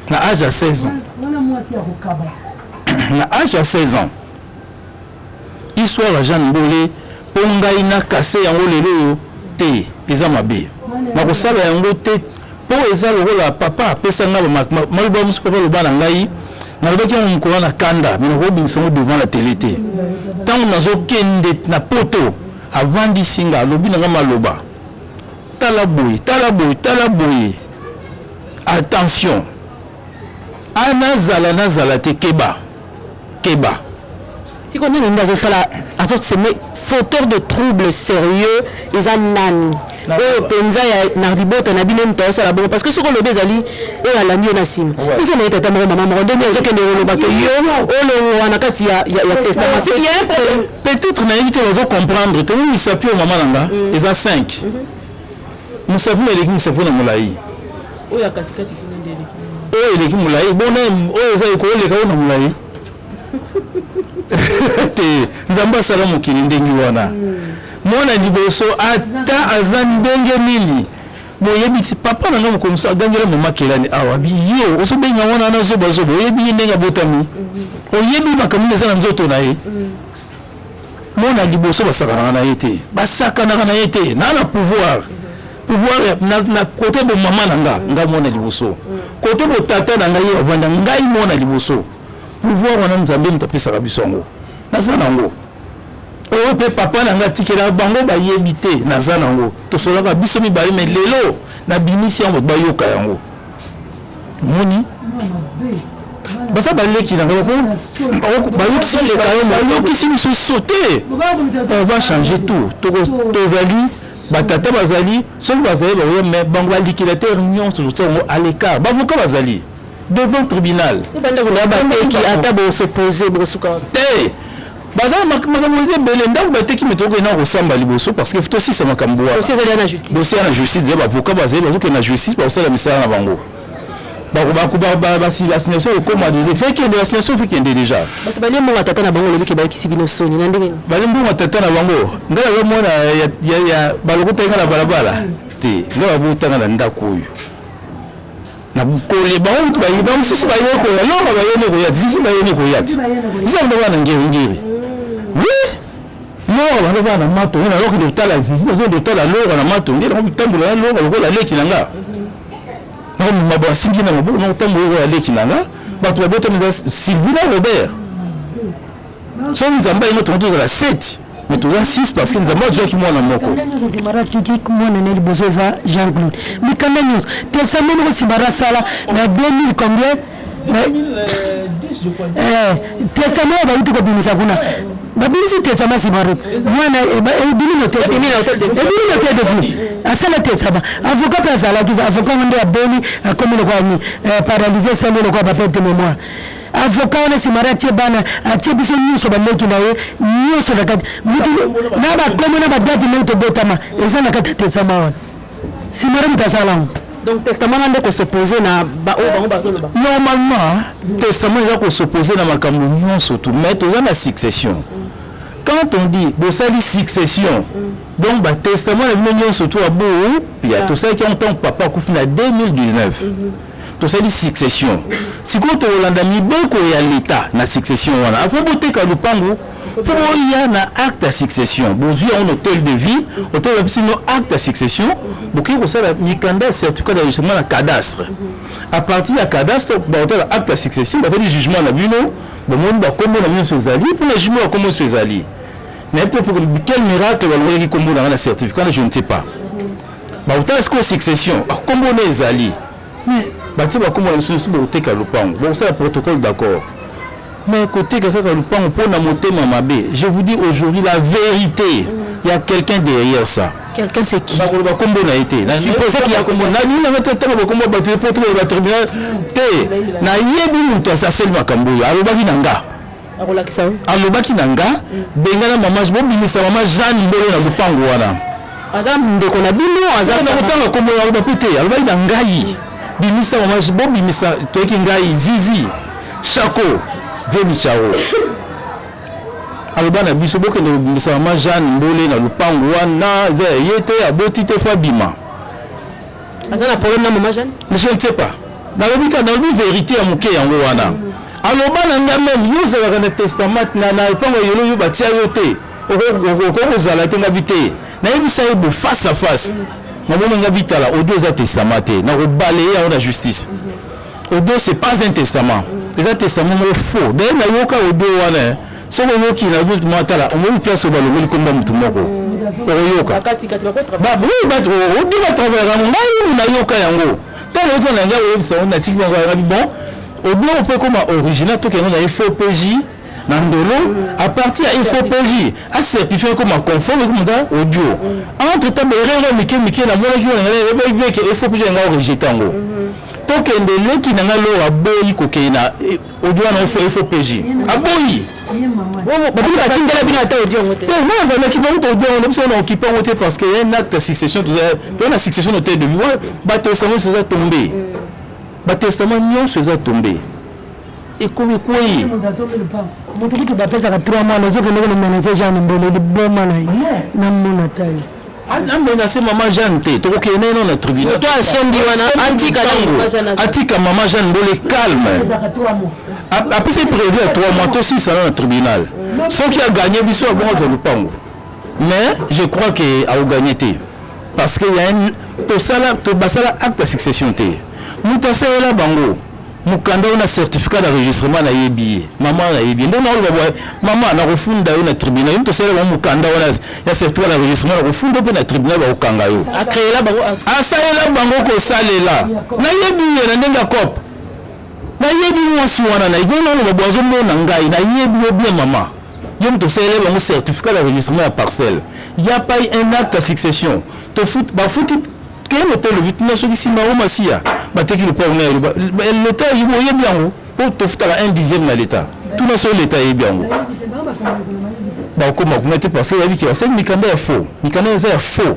na age ya 16 ans. Wana mwasi ya kokaba. Na age ya 16 ans. Histoire ya Jeanne Mbole, mpo ngai nakase yango lelo oyo te, eza mabe, nakosala yango te, mpo eza lokola papa apesa ngai maloba mosusu. Papa aloba na ngai, nalobaki yango mokolo na kanda, mais nakobimisa yango devant la télé te. Ntango nazokende na poto, avandisi nga, alobi na nga maloba: 'Tala boye, tala boye, tala boye, attention, a nazala nazala te, keba, keba.' Siko nini nde azosala, azosemer fauteur de trouble sérieux? Eza nani oyo mpenza ya na libota na bino moto azosala bongo? Parce que soki olobi, ezali oyo alandi yo na nsima, eza na ye tata moko, mama moko, ndenge azokende koloba ke yo olongwa na kati ya testament, c'est qu'il y a un problème. Peut-être nayebi te, bazocomprendre te. Misapi oyo mama na nga eza 5, mosapi oyo eleki mosapi na molai. Oyo ya katikati kuna nde eleki. Oyo eleki molai bona, oyo eza ekoleka oyo na molai te. Nzambe asala mokili ndenge wana. Mwana liboso, ata aza ndenge nini, boyebi ti papa na nga mokolo mosusu agangela mama Kelani awa: "Yo ozobenga wana wana zobazoba, oyebi ye ndenge abotami? Oyebi makambo nini eza na nzoto na ye?" Mwana liboso basakanaka na ye te, basakanaka na ye te. Na pouvoir na côté bomama na nga, nga mwana liboso, côté botata na ngai, ye avanda, ngai mwana liboso. Pouvoir wana, Nzambe moto apesaka biso yango. Naza nango oyo mpe papa na ngai atikela bango, bayebi te. Naza nango, tosolaka biso mibale, mais lelo nabimisi yango, bato bayoka yango. Omoni, baza baleki na ngai, bayokisi biso so te. On va changer tout. Tozali batata, bazali, soki bazali bakoya, mais bango baliquidateur nyonso totia bango à l'écart. Bavoka bazali devant tribunal. Bandako na bateki, ata bosopose, bosuka? Te, baza makambo eza ebele. Ndako bateki, me tokokende na kosamba liboso, parce que tosisa makambo wana. Dossier ezali na justice. Dossier ya na justice, deja bavoka bazali, bazokende na justice, bakosala misala na bango. Baassignation ekoma déjà, fe kende, assignation fe kende déjà. Bato balie mbongo ya tata na bango, olobi ke bayokisi bino soni na ndenge nini? Bali mbongo ya tata na bango, ngai naza mwana ya balokota nga na balabala te. Ngai babotanga na ndako oyo na bukole. Bango mutu bamosusu baye koya, longa bayene koya, zizi bayene koya te. Zizi yango bana ngeringeri, oui. Lora banda bana na Matonge, nazokende kotala zizi, nazokende kotala Lora na Matonge, nakotambola na Lora lokola leki na nga, nakomema basingi na maboko, nakotambola lokola leki na nga. Bato babotami eza Sylvie na Robert. Soki Nzambe alingi, tongo tozala 7, mais toza 6, parce que Nzambe azwaki mwana moko. Simara atiki mwana na liboso eza Jean Claude. Mikanda nyonso, testament moko Simara asala na 2000 combien, testament oyo bauti kobimisa kuna, babimisi testament Simaro mwana, ebimi na hôtel de ville. Asala testament, avocat mpe azalaki. Avocat ngo nde abeli, akomi lokola ni paralyse, esali lokola baperte mémoire. Avocat wana, Simara atie bana, atie biso nyonso, baleki na ye nyonso na kati, mutu na bakomo na badate ndenge tobotama eza na kati ya testament wana. Simara moto asala yango. Donc testament wana nde kosopose na baoyo bango bazoloba? Normalement testament eza kosopose na makambo nyonso tu, mais toza na succession. Quand on dit bosali succession, donc batestament na bino nyonso tu abo ya tosalaki yango ntango papa akufi na 2019, tosali succession. Sikoyo tokolanda mibeko ya leta na succession wana. Afo boteka lupangu, fo boya na acte ya succession. Bozwi yango na hôtel de ville, hôtel bapesi no acte ya succession, bokoki kosala mikanda ya certificat d'enregistrement na cadastre. À partir ya cadastre, bakotala acte ya succession, batali jugement na bino, bomoni bakombo na nyonso ezali mpona jugement, bakombo nyonso ezali. Nayebi te quel miracle balongolaki kombo na nga na certificat, je ne sais pas. Bakotala sikoyo succession, bakombo na ezali, mais batie bakombo na biso nyonso. Bokoteka lopango, bokosala protocole d'accord, mais koteka kaka lupango mpona motema mabe. Je vous dis aujourd'hui la vérité, il y a quelqu'un derrière ça. Quelqu'un, c'est qui? Bakoloba kombo na ye te. Supposé qu'il y a kombo nalingi nanga te, ntango bakombo bato te, po tokoloba tribunal te. Nayebi moto asali makambo oyo. Alobaki na nga. Akolakisa yo? Alobaki na nga: "Bengana mama, bobimisa mama Jeanne Mbolo na lupango wana." Aza ndeko na bino? Aza? Na kotanga kombo, aloba mpe te. Alobaki na ngai: "Bimisa mama, bobimisa." Toyeki, ngai, Vivi, Chako, Vemicharo. Aloba na biso: "Bokende kobimisa mama Jeanne Mbole na lupango wana, eza ya ye te, aboti te, fo abima." Aza na problème na mama Jeanne? Je ne sais pas. Nalobi kaka, nalobi vérité ya moke yango wana. Aloba na nga même: "Yo ozalaka na testament na lupango ya yolo, yo batia yo te, okoki kozala te." Ngabi te, nayebisa ye bo face à face. Namoni nga bitala audio eza testament te, nakobalayer yango na justice. Audio, c'est pas un testament, eza testament moko faux. D'ailleurs nayoka audio wana, soki oyoki na mwa, tala, omoni place oyo balongoli komba motu moko, okoyoka audio batravaillaka yango. Ngai nayoka yango, ntango oyoki na ngai, oyebisa yango, natiki bango yango. Bon, audio mpe ekoma original, tokende na IFOPJ na Ndolo. À partir ya IFOPJ acertifie, ekoma conforme, ekoma za audio. Entre temps baerreur mike mike namonaki wana, eke IFOPJ yanga orejeter yango. Tokende, leki na ngai Loro aboyi kokende na audio wana IFOPJ, aboyi. Babini batindela bino ata audio yango te? Te, nga nazalaki bango audio yango biso na okipe yango te, parce que un acte ya succession, toza na succession hôtel de ville, batestament biso eza tombé. Batestament nyonso eza tombe, ekomi ekwei. Moto kutu bapesaka 3 mois, nazokende kona menace Jeanne Mbole, liboma na ye namona ta ye. Amenace mama Jeanne te, tokokende nano na tribunal. Moto asombi wana atika ntango, atika mama Jeanne Mbole calme. Apesi prévu ya 3 mois, tosisana na tribunal. Soki aganye biso, abongo azwa lupango. Mais je crois que akoganye te, parce que ya tosala, basala acte ya succession te. Moto asalela bango mokanda oyo na certificat d'enregistrement, nayebi ye, mama nayebi ye. Nde naoloba boye: mama, nakofunda yo na tribunal. Ye moto asalela bango mokanda wana ya certificat d'enregistrement, nakofunda mpe na tribunal, bakokanga yo. Asalela bango kosalela, nayebi ye na ndenge ya cope, nayebi mwasi wana. Na ye naloba boye, azomona ngai, nayebi yo bien mama. Yo moto osalela bango certificat d'enregistrement ya parcelle, ya pas un acte ya succession. Bafuti keye motel lobi tuna soki nsima o masiya bateki lopango na eloba leta, oyebi yango mpo tofutaka un dixième na leta. Tuna soki leta ayebi yango. Bakokoma kuna te, parce que bayebi ke basali mikanda ya faux, mikanda eza ya faux.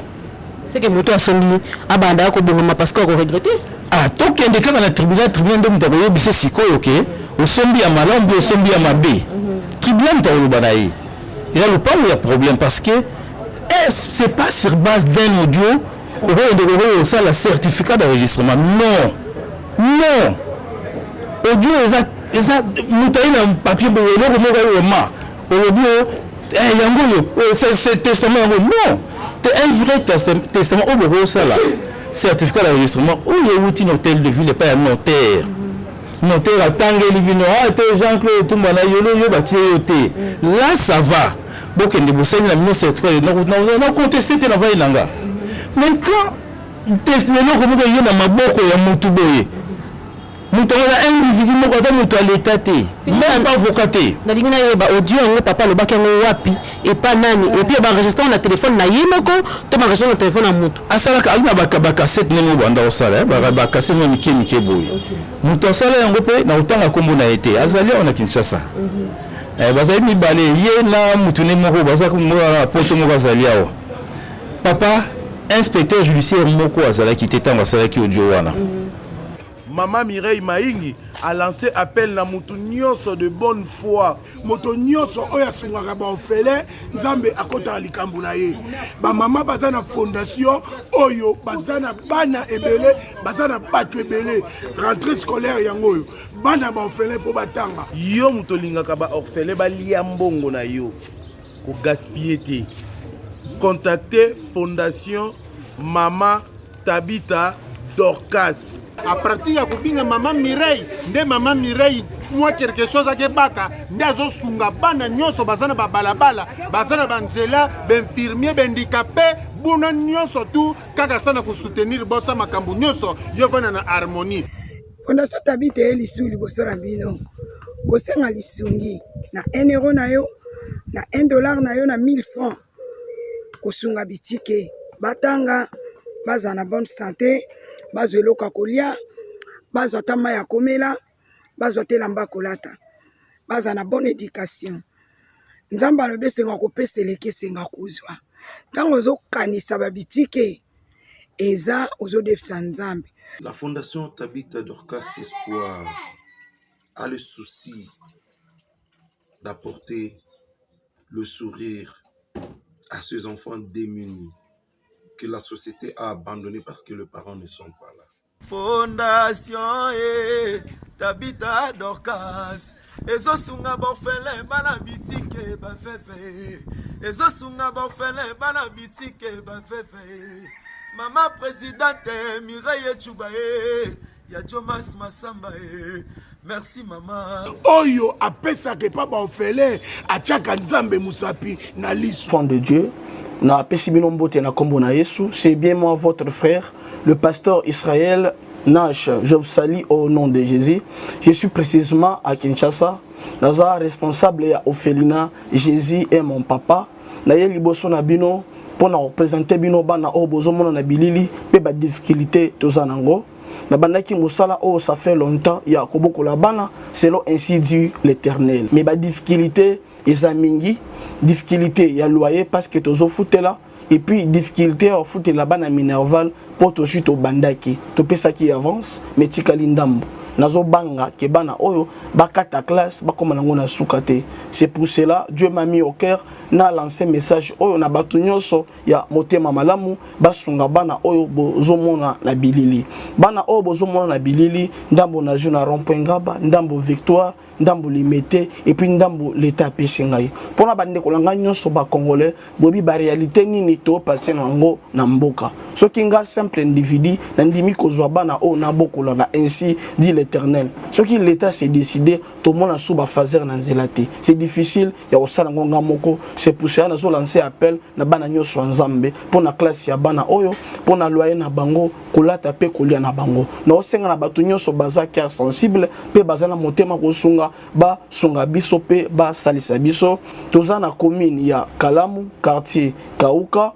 Seke moto asombi abandaka kobongama, parce que akoregretter. Ah, tokende kaka na tribunal. Tribunal nde moto akoyebisa sikoyo ke osombi ya malamu mpe osombi ya mabe. Tribunal moto akoloba na ye. Eza lopango ya problème, parce que eh, c'est pas sur base d'un audio okokende kokoki kosala certificat d'enregistrement. Non, non, audio eza moto aye na papier boye, eloko moko ayoma, olobi o yango oyo c'est testament yango. Non, te, un vrai testament oyo bokosala certificat d'enregistrement, oyo ewuti na hôtel de ville epai ya notaire. Notaire atangeli bino: ah te, Jean Claude Tumba na yolo yo batie yo te. Là ça va, bokende bosali na bino certificat na conteste te, na vai na nga. Mais quand eloko moko eye na maboko ya motu boye, moto yango na individu moko, ata moto ya leta te, même pas avocat te. Nalingi nayeba audio yango, papa alobaki yango wapi, epa nani, et puis baenregistre na telefone na ye moko to baenregistre na telefone ya motu? Asalaka, ali na bacassette ndenge oyo banda kosala bacassette mwa mike mike boye. Moto asala yango mpe na kotanga nkombo na ye te, azali awa na Kinshasa. Bazali mibale, ye na motu ne moko, baza na poto, moko azali awa. Papa inspecteur judiciaire moko azalaki te ntango asalaki audio wana. Mama Mireille Maingi a lancé appel na mutu nyonso de bonne foi. Moto nyonso oyo asungaka baorphelin, Nzambe akɔtaka likambo na ye. Bamama baza na fondation oyo, baza na bana ebele, baza na bato ebele. Rentrée scolaire yango oyo, bana baorphelin mpo batanga. Yo moto olingaka baorphelin balia mbongo na yo, kogaspiller te. Contacte Fondation Mama Tabita Dorcas. À partir ya kobinga mama Mireille, nde mama Mireille mwa quelque chose akebaka, nde azosunga bana nyonso baza na babalabala, baza na banzela, bainfirmier, bahandicapé, buna nyonso tu kaka sa na kosoutenir bosa makambo nyonso yo vanda na harmonie. Fondation Tabita ye lisu liboso na bino kosenga lisungi na 1 euro na yo, na 1 dollar na yo, na 1000 francs, kosunga bitike batanga, bazala na bonne santé, bazwa eloko ya kolia, bazwa ata mai ya komela, bazwa te elamba kolata, bazala na bonne éducation. Nzambe alobi esenga kopesa eleki esenga kozwa. Ntango ozokanisa babitike, eza ozodefisa Nzambe. La Fondation Tabitha Dorcas Espoir a le souci d'apporter le sourire à ces enfants démunis que la société a abandonnés parce que les parents ne sont pas là. Fondation e Tabita Dorcas ezosunga baorphelin, bana bitike, baveuve, ezosunga baorphelin, bana bitike, baveuve. Mama présidente Mireille Echuba e ya Jomas Masamba e, merci mama. Oyo apesaka epa baorphelin atiaka Nzambe mosapi na liso. Enfant de Dieu, napesi bino mbote na kombo na Yesu. C'est bien moi, votre frère, le pasteur Israël Nash. Je vous salue au nom de Jésus. Je suis précisément à Kinshasa, naza responsable ya orphelinat Jésus est mon papa. Naye liboso na bino mpo na koprésenter bino bana oyo bozomona na bilili mpe badifficulté toza nango. Nabandaki mosala oyo ça fait longtemps ya kobokola bana selon ainsi dit l'Éternel, mais badifficulté eza mingi. Difficulté ya loyer, parce que tozofutela. Et puis difficulté ya kofutela bana minerval mpo tozwi tobandaki topesaki avance mais etikali ndambo. Nazobanga ke bana oyo bakata classe bakoma nango na suka te. C'est pour cela Dieu m'a mis au cœur na lancer message oyo na bato nyonso ya motema malamu basunga bana oyo bozomona na bilili. Bana oyo bozomona na bilili, ndambo nazwi na rond-point Ngaba, ndambo Victoire, ndambo Limete, et puis ndambo l'État apesi ngai. Mpona bandeko na ngai nyonso ba Congolais, boyebi ba réalité nini to passer na yango na mboka. Soki nga simple individu nandimi kozwa bana oyo nabokola na ainsi dit l'Éternel. Soki l'État s'est décidé, tomona sous ba phaser na nzela te. C'est difficile ya kosala ngo nga moko. C'est pour cela nazo lancer appel na bana nyonso ya Nzambe mpona classe ya bana oyo, mpona loyer na bango, kolata pe kolia na bango. Naosenga na bato nyonso baza cœur sensible pe baza na motema kosunga, basunga biso pe basalisa biso. Toza na commune ya Kalamu, quartier Kauka,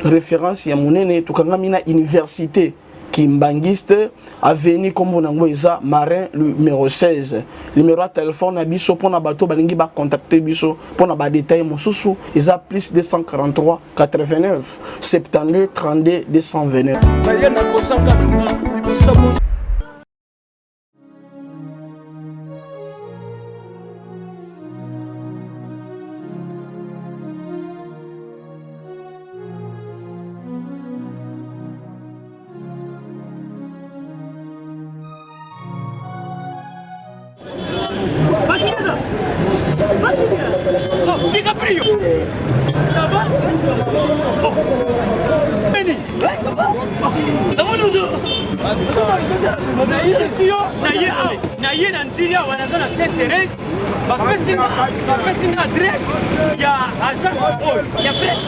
référence ya monene. Tokangami na université Kimbanguiste, avenue kombo nango eza Marin numéro 16. Numéro ya téléphone na biso mpona bato balingi ba contacter biso mpona ba détail mosusu eza plus 243 89 72 32 229. Naye nakosaka nanga liboso. DiCaprio Ça va? Oh. Benny Ouais, ça va? Namoni ozo naye awa naye na nzili awa naza na Sainte Thérèse, bapesi nga adresse ya agence oyo ya frère.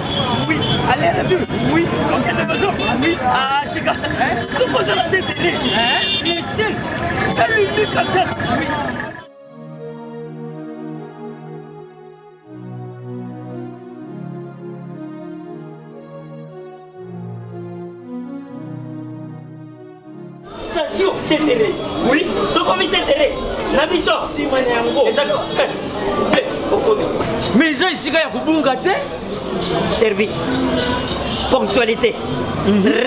Oui, aller retour. Oui, okende besoin. Oui, ah tika soki oza na Sainte Thérèse, le seul et l'unique agence. Oui. Station Saint Thérèse. Oui, sokomi Saint Thérèse. Na biso. Sima na yango. Ezaka te okomi. Mais eza esika ya kobunga te. Service, ponctualité,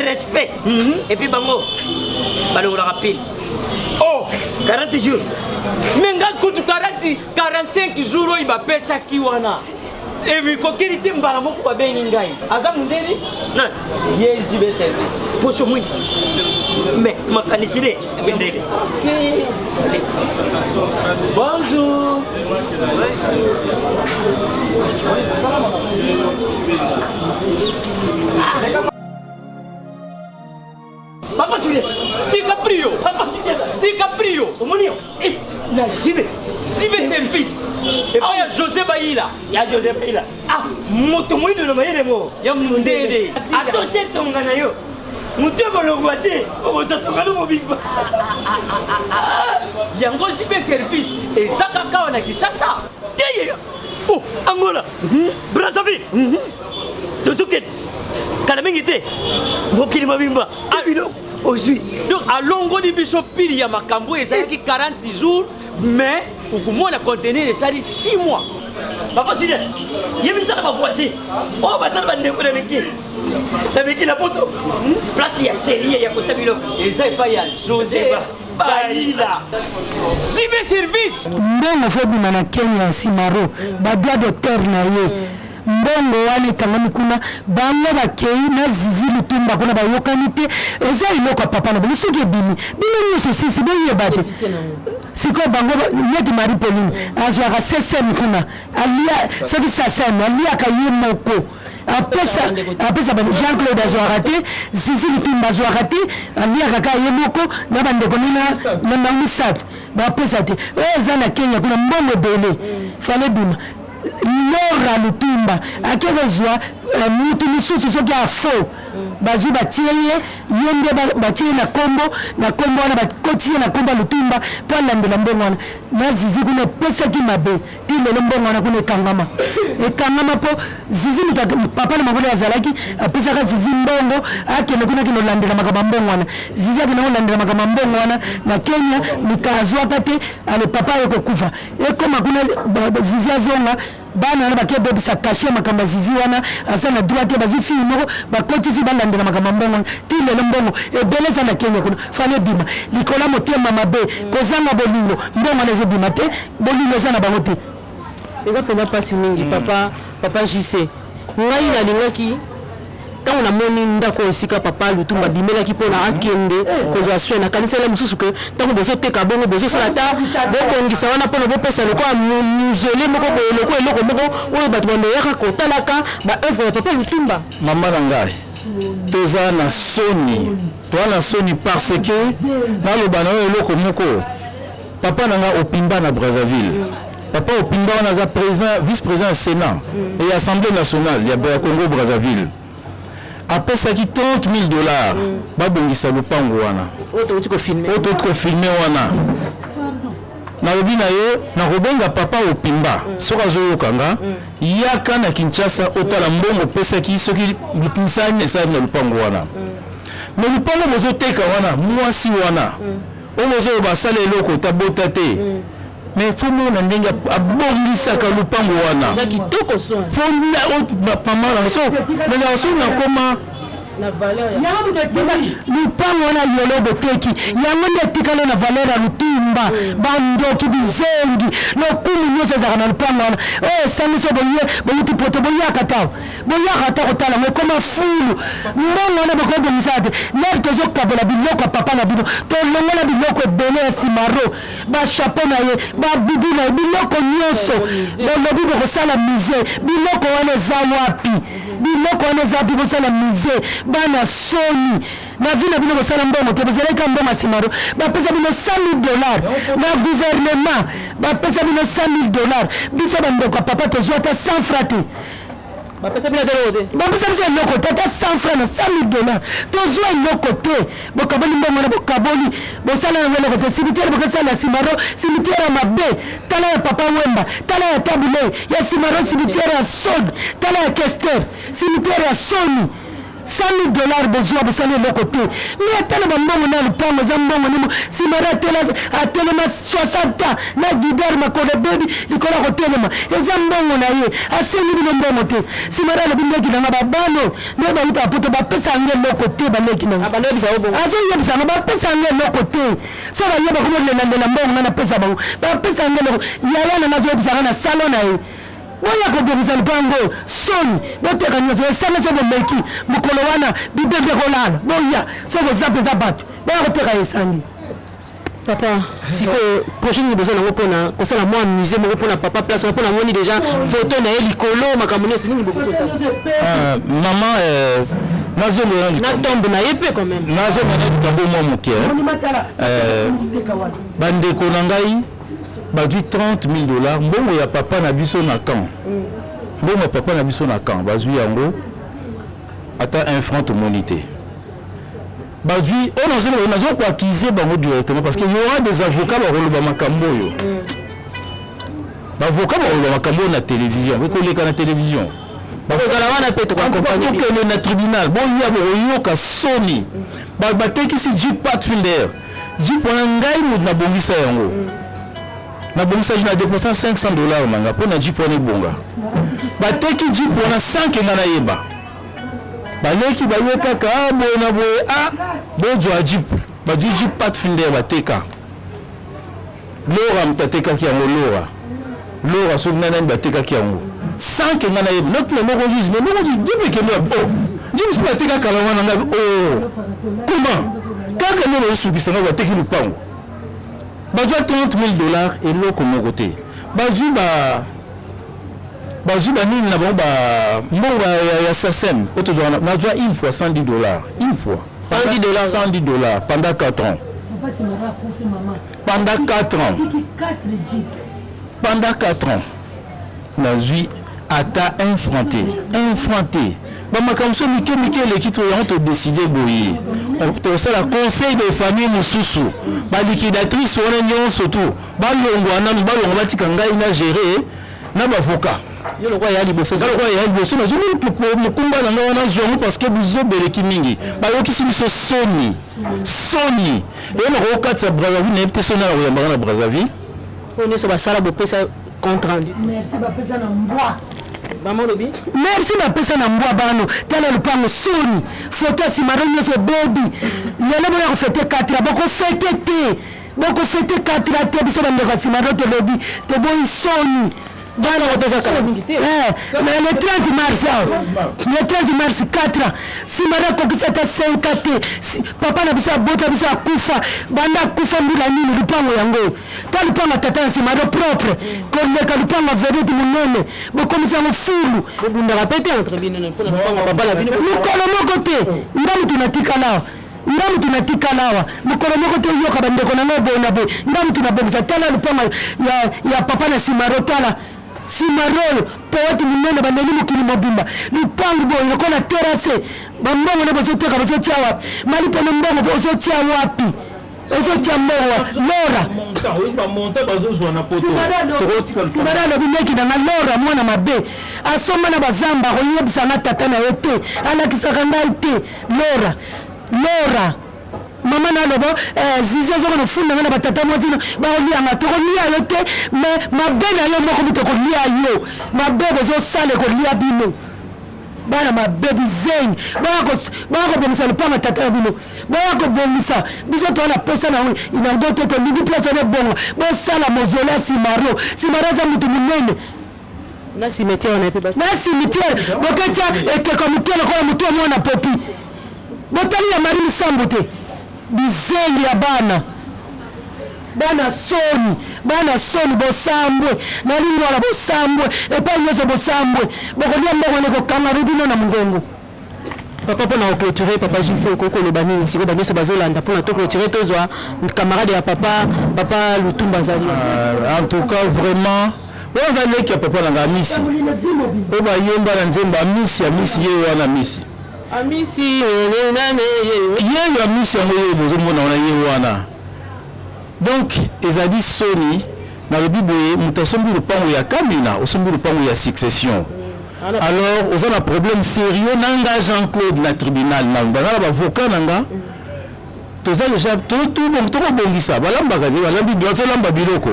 respect. Et puis bango balongolaka pile. Oh, 40 jours. Mais nga kutu 40 45 jours oyo bapesaki wana. Emikokeli te, mbala moko babengi ngai. Aza mundeli? Nani? Ye JB service. Poso mwindu. Mais makanisi ne mindele. Bonjour. Papa Julien, DiCaprio, Papa Julien, DiCaprio, omoni yo, eh, na JB, JB service. Epai ya José Bayila. Ya José Bayila. Ah, moto moyindo na mayele mo. Ya mundele. Atoshe tonga na yo. Moto ekolongwa te, okozwa tonga no mobimba. Yango JB service eza kaka awa na Kinshasa. Te ye. Oh, Angola. Brazzaville. Tozokende. Kala mingi te. Mokili mobimba. Ah, biloko ozwi. Donc alongoli biso pili ya makambo ezalaki 40 jours, mais okomona conteneur esali 6 mois. Papa Julien, yebisa na bavoisin oyo basala bandeko na miki na miki na poto, place ya serie ya kotia biloko eza epai ya José Bayila. JB service. Mbongo fo bima na Kenya simaro ba droit d'auteur na ye mbongo wana ekangami kuna bango bakei na zizi lutumba kuna bayokani te eza eloko ya papa na bango soki ebimi bino nyonso sisi boyeba te sikoyo bango neti Marie Pauline azwaka CSM kuna alia soki sasem aliaka ye moko apesa apesa Jean Claude azwaka te, Zizi Lutumba azwaka te, aliaka kaka ye moko na bandeko nina na bango misato bapesa te. Oyo eza na Kenya kuna mbongo ebele fale bima Laura Lutumba ake kozwa mutu mosusu soki a faux bazwi batie ye ye nde batie ye na kombo na kombo wana bakotisi ye na kombo ya Lutumba mpo alandela mbongo wana na Zizi kuna epesaki mabe ti lelo mbongo wana kuna ekangama ekangama mpo Zizi moto papa na mabolo azalaki apesaka Zizi mbongo akende kuna akende olandela makambo ya mbongo wana. Zizi akende kolandela makambo ya mbongo wana na Kenya, mika azwaka te, ale papa aye kokufa ekoma kuna Zizi azonga. Bana wana bake bebisa cachet ya makambo ya Zizi wana aza na droit te bazwi fille moko bakotisi balandela makambo ya mbongo ti lelo mbongo ebele eza na Kenya kuna fale ebima likolo ya motema mabe kozanga bolingo mbongo wana ezobima te bolingo eza na bango te. Eza mpenza mpasi mingi papa papa JC ngai nalingaki ntango namoni ndako oyo esika papa lutumba abimelaki mpo na akende kozwa soin nakanisela mosusu ke ntango bozoteka bongo bozosala ata bobongisa wana mpona bopesa lokola mausolée moko boye lokola eloko moko oyo bato bandoyaka kotalaka baœuvre ya papa lutumba. Mama na ngai toza na soni, toza na soni parce que naloba na yo eloko moko, papa na ngai Opimba na Brazzaville, papa Opimba wana aza président, vice président ya Sénat et Assemblée nationale ya Congo Brazzaville, apesaki 30 000 dollars babongisa lopango wana oyo touti kofilme, oyo touti kofilme wana. Nalobi na yo, nakobenga papa Opimba soki azoyoka nga, yaka na Kinshasa otala mbongo opesaki soki misala nini esalami na lopango wana. Mais lopango bozoteka wana, mwasi wana oyo bozoloba asala eloko tabota te, mais fo mona ndenge abongisaka lopango wana, fo mama na so nazala soki nakoma yango moto etika lupango wana yolo boteki yango nde etikali na valeur ya lutumba. Bandoki bizengi, lokumu nyonso ezalaka na lupango wana oyo esangisi boye boyuti poto, boyaka ta boyaka ta kotala yango ekoma fulu. Mbongo wana bokobongisa te. Lere tozokabola biloko ya papa na bino, tolongola biloko ebele ya simaro, bachapeau na ye, babubu na ye, biloko nyonso. Bolobi bokosala musée, biloko wana eza wapi? Biloko wana eza wapi? Bosala musée, bana soni na vie na bino. Bosala mbongo te, bozalaki ka mbongo ya simaro. Bapesa bino 100 000 dollars na gouvernement, bapesa bino 100 000 dollars. Biso bandeko ya papa tozwa ata 100 franc te. Bapesa bino ata eloko te. Bapesa biso eloko te, ata 100 franc na 100 000 dollars tozwa eloko te. Bokaboli mbongo wana, bokaboli, bosala yango eloko te. Cimetière bokosala ya simaro, cimetière ya mabe. Tala ya papa Wemba, tala ya Tabu Ley, ya simaro cimetière ya soni. Tala ya Kester, cimetière ya soni. 100 000 dollars bozwa, bosali eloko te. Me ata na bambongo na lupango eza mbongo nimo. Simaro atelema 60 ans na guidare, makolo ebebi likolo ya kotelema. Eza mbongo na ye, asengi bino mbongo te. Simaro alobi ndeki nanga babano nde bautaka poto, bapesa yango eloko te. Baleki nanga azoyebisa yango, bapesa yango eloko te. So bayeba komolelandela mbongo nga napesa bango, bapesa yango eloko. Yaya nanga azoyebisanga na salon na ye, boya kobongisa lupango, soni. Boteka nyonso esanga so bomeki mokolo wana bibembe kolala. Boya so boza mpenza bato, boya koteka esangi. Papa, sikoyo projet nini boza nango mpona kosala mwa musée moko mpona papa, place wana, mpona moni déjà photo na ye likolo, makambo nyonso nini bokokosala? Mama, nazongela na tombe na ye mpe quand même. Nazongela likambo mwa moke. Bandeko na ngai bazwi 30 000 dollars, mbongo ya papa na biso na camp, mbongo ya papa na biso na camp, bazwi yango, ata un franc tomoni te. Bazwi oyo, nazokoaccuser bango directement parce que y aura des avocats bakoloba makambo oyo, baavocat bakoloba makambo oyo na télévision, ekoleka na télévision. Bakozala wana mpe tokoaccompagne. Okende na tribunal, boya bokoyoka soni. Batekisi jeep Pathfinder. Jeep wana ngai moto nabongisa yango, nabongisaki na dépensa 500 dollars na nga mpo na jeep wana ebonga. Bateki jeep wana sans ke nga nayeba. Baleki baye kaka boye na boye, a bozwa jeep, bazwi jeep Pathfinder, bateka. Lora moto atekaki yango, Lora, Lora soki nani nani, batekaki yango sans ke nga nayeba. Notuna moko juge, mais moko jeep ekende o jeep si bateka kala wana. Nga o comment kaka nde bazosukisa nga, bateki lupango, bazwa 30 000 dollars, eloko moko te. Bazwi ba bazwi banini na bango, mbongo ya SACEM oyo tozwaka. Nazwa une fois 110 dollars, une fois. 110 dollars. 110 dollars pendant 4 ans, pendant 4 ans, pendant 4 ans nazwi ata un franc te, un franc te. Bamakambo so mike mike eleki to yango, todécider boye, tokosala conseil de famille mosusu. Baliquidatrice wana nyonso tu balongwa nanu, balongwa, batika ngai na gérer na bavocat. Yo lokwa ya liboso. Eza lokwa ya liboso, nazwi mokumba na ngai wana, zwa yango parce que bizobeleki mingi, bayokisi biso soni, soni. Eyo nakokatisa Brazzaville, nayebi te soni na koyambaka na Brazzaville. Oyo nyonso basala, bopesa. Compte rendu. Merci bapesa na mbwa. Maman olobi? Merci bapesa na mbwa bano. Tala lupango soni. Photo ya simaro nyonso ebebi. Lelo boya kofete 4 bokofete te. Bokofete 4 te biso bandeko ya simaro tolobi toboyi soni. Bana eh, na le 30 mars awa le 30 mars 4 ans simaro akokisa ata 5 ans te papa na biso abota biso akufa banda akufa mbula nini lupango yango Ta lupango ya tata ya simaro propre koleka lupango ya vedette munene bokomisi yango fulu. Bobundaka pe te entre bino na pona lupango ya papa na bino. Mokolo moko te nga mutu natikala awa nga mutu natikala awa mokolo moko te oyoka bandeko na nga boye na boye nga mutu nabongisa tala lupango ya, ya papa na simaro tala simaro oyo poete monene baleli mokili mobimba lupango boye lokola terrasse bambongo na bozoteka bozotia wapi malipene mbongo ozotia wapi ozotia mbongo lora simara alobi leki na nga lora mwana mabe asomba na bazamba akoyebisa nga tata na ye te alakisaka ngai te lora lora mama na aloba eh, zizi azoko nofunda nga na batata mwasi bakolia nga tokolia yo te me mabe na yo moko moto ekolia yo mabe bozosala ekolia bino bana mabe bizengi baya kobongisa lopanga tata na bino baya kobongisa biso toa na posa na yango te tolingi place wana ebonga bosala mozole ya simaro simaro aza moto monene na cimetière na pe na cimetière boketia ekeko moke lokola motu ya mwana popi botali ya mari misambo te bizengi ya bana Bana soni, bana soni, bosambwe na lingwala, bosambwe epai nyonso, bosambwe, bokolia mbongo wana ekokanga bino na mongongo. Papa pona ko clôturer papa JC okoki koloba nini sikoyo ba nyonso bazolanda pona to clôturer tozwa camarade ya papa papa Lutumba azali. Euh, en tout cas vraiment oyo aza leki ya papa na nga Amisi oyo bayemba na nzembo Amisi Amisi ye wana Amisi Amisi ye Amisi yango ye bozomona wana ye wana Donc ezali soni nalobi boye moto asombi lopango ya Kamina osombi lopango ya succession alors oza na problème sérieux na nga Jean Claude na tribunal na baza na bavocat na nga toza deja tokobongisa balambaka te balambi bazolamba biloko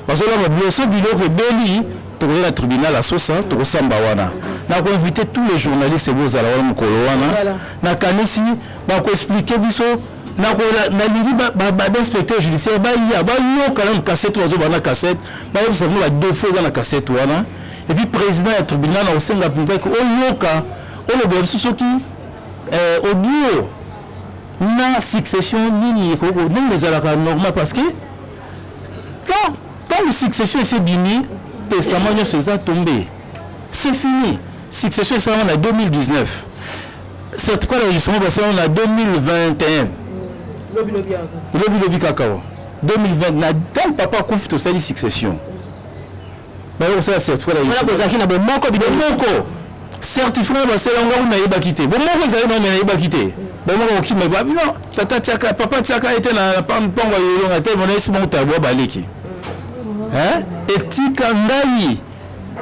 bazolamba biloko so biloko ebeli tokoya na tribunal ya sosa tokosamba wana nakoinvite tous les journalistes bozala wana mokolo wana nakanisi bakoexplike biso nalingi bainspecteur judiciaire baya bayoka nanu cassette bazoba na cassette bayebisa bino badefo eza na cassette wana epuis président ya tribunal na kosenga mpenza ke oyoka olobela biso soki eh, audio na succession nini ekoki ndenge ezalaka normal parce que ntango succession esi ebimi testament nyonso eza tombe c'est fini succession esalama na 2019 certificat d'enregistrement basala na 2021 lobi lobi kaka wa 2020 na ntango papa akufi tosali succession baye kosala certificat d'enregistrement bozalaki na bomoko bomoko certificat basala yango ngai nayebaki te bomoko ezali nao me nayebaki te bomoko kokima ba non tata tiaka papa tiaka ete na mpango ya elonga te monayesi bongo tabwa baleki etika ngai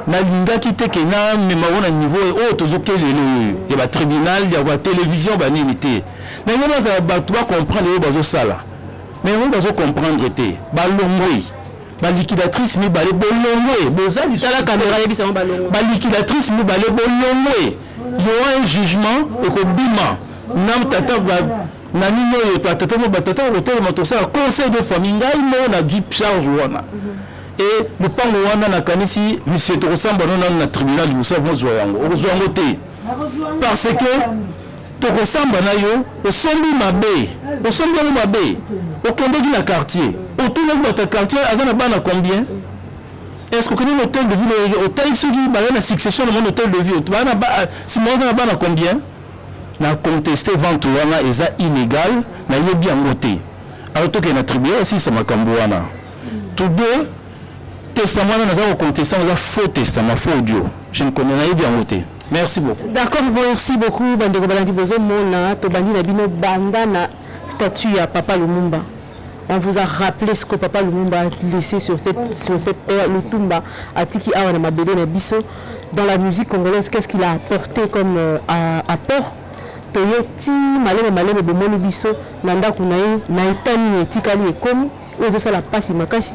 Nalingaki te ke namema yango na niveau oyo tozokelele oyo ya ba tribunal ya ba television ba nini te. Nalingi bazala bato ba comprendre oyo bazosala. Mais yango bazo comprendre te. Balongwe. Ba liquidatrice mibale bolongwe. Boza lisusu. Tala camera yebisa bango balongwe. Ba liquidatrice mibale bolongwe. Il y aura un jugement ekobima na tata ba na nini oyo tata batata bakotelema tosala conseil de famille ngai moko nazwi charge wana. Et lupango wana nakanisi monsieur tokosamba no nanu na tribunal liboso avant ozwa yango okozwa yango te parce que tokosamba na yo osombi mabe osombi yango mabe okendeki na quartier otunaki bato ya quartier aza na bana combien est ce que okendeki na hôtel de ville otali soki baza na succession na mon hôtel de ville bana nsima aza na bana combien na conteste vente wana eza illégal nayebi yango te alors tokende na tribunal osilisa makambo wana To deux testament wana naza ko contester yango eza faux testament faux audio je ne connais nayebi yango te merci beaucoup. D'accord merci beaucoup bandeko balandi bozomona tobandi na bino banda na statut ya papa Lumumba on vous a rappelé ce que papa Lumumba a laissé sur cette, sur cette terre Lutumba atiki awa na mabele na biso dans la musique congolaise qu'est-ce qu'il a apporté comme euh, apport toye ti maleme maleme bomoni biso na ndako na ye na eta nini etikali ekomi oyo ezosala mpasi makasi.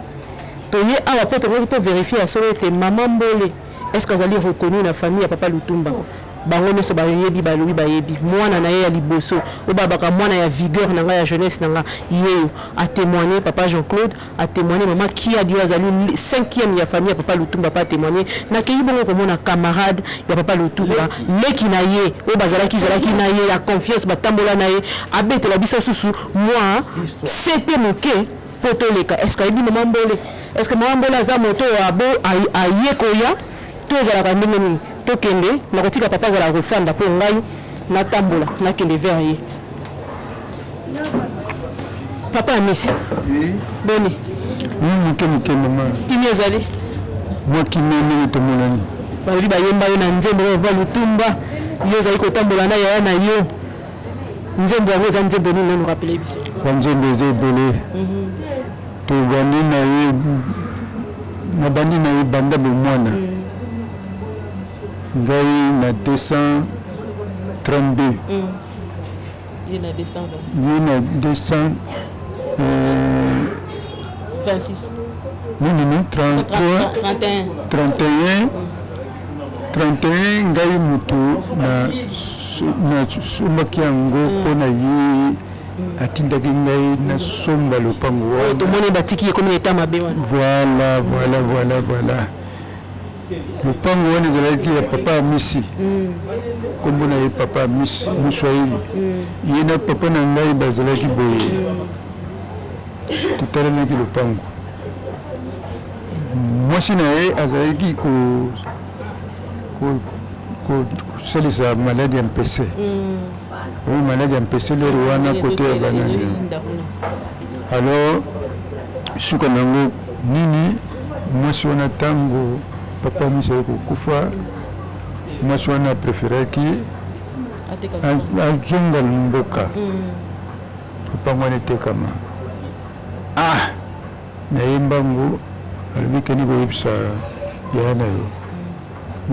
Toye awa mpo tolingaki to verifier ya solo ete mama Mbole est-ce que azali reconnu na famille ya papa Lutumba. Bango nionso bayebi balobi bayebi mwana na ye ya liboso oyo babaka mwana ya vigueur na nga ya jeunesse na nga yeyo a temoigner papa Jean Claude a temoigner mama Kiadi oyo azali cinquième ya famille ya papa Lutumba pe a temoigner. Nakeyi bongo komona camarade ya papa Lutumba leki na ye oyo bazalaki zalaki na ye ya confiance batambola na ye abetela biso susu mwa sete moke mpo toleka. Est-ce que ayebi mama Mbole? Est-ce que mama Mbole aza moto oyo abo aye koya to ezalaka ndenge nini? Tokende, nakotika papa azalaka kofanda mpo ngai natambola nakende vers ye. Papa Amisi, boni? Moke moke mama. Kimia ezali? Mwa kimia ndenge tomonani. Balobi bayemba yo na nzembo ya papa Lutumba, yo ozali kotambola na yaya na yo. Nzembo yango eza nzembo nini nanu rappeler biso? Ba nzembo eza ebele. Tobandi na ye, nabandi na ye banda bomwana. Ngai na 232. Ye na 220. Ye na 200 26. Non, non, non, 33, 31. 31, 31 ngai moto na nasombaki yango mpo na ye atindaki ngai nasomba lopango wana. Tomoni batiki ye ekomi na etat mabe wana. Voilà, voilà, voilà, voilà. Lopango wana ezalaki ya papa Amisi, nkombo na ye papa Amisi Moswahili. Ye na papa na ngai bazalaki boye, totalanaki lopango. Mwasi na ye azalaki kosalisa maladi ya mpese. Oyo maladi ya mpese lero wana kote ya banani. Alors suka na yango nini? Mwasi wana ntango papa Amisi aye kokufa, mwasi wana apreferaki azonga mboka, lopango wana etekama. Ah, na ye mbangu alobi kende koyebisa yaya na yo.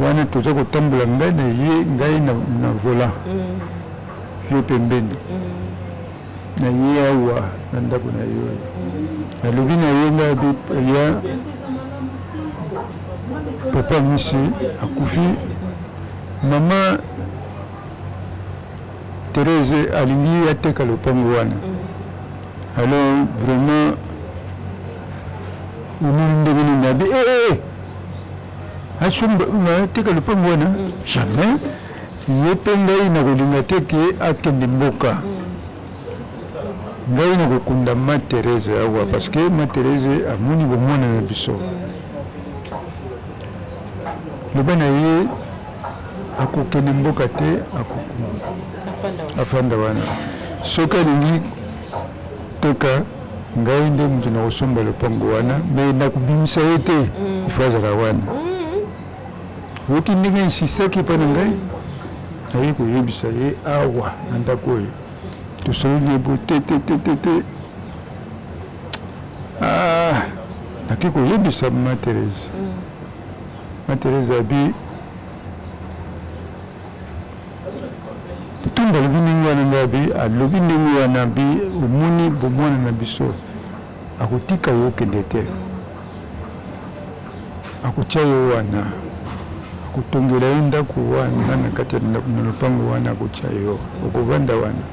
Wana toza kotambola ngai na ye, ngai na volant, ye pembeni. Na ye awa na ndako na ye oyo nalobi na ye ngai ya papa Misi akufi, mama Therese alingi ateka lopango wana. Alors vraiment omoni ndenge nini abi eh, eh, asomba ateka lopango wana jamais. Ye mpe ngai nakolinga te ke akende mboka. Ngai nakokunda ma Therese awa parce que ma Therese amoni bomwana na biso. Loba na ye akokende mboka te, afanda wana. Soki alingi teka, ngai nde moto nakosomba lopango wana, mais nakobimisa ye te, il faut azala wana. Oyoki ndenge insistaki epai na ngai? Naye koyebisa ye awa na ndako oyo tosololi ye bo te te te te te. Ah, nake koyebisa ma Therese. Ma Therese abi Lutumba alobi ndenge wana nde abi alobi ndenge wana abi omoni bomwana na biso akotika yo okende te. Akotia yo wana, akotongela yo ndako wana na kati ya na lopango wana, akotia yo, okovanda wana.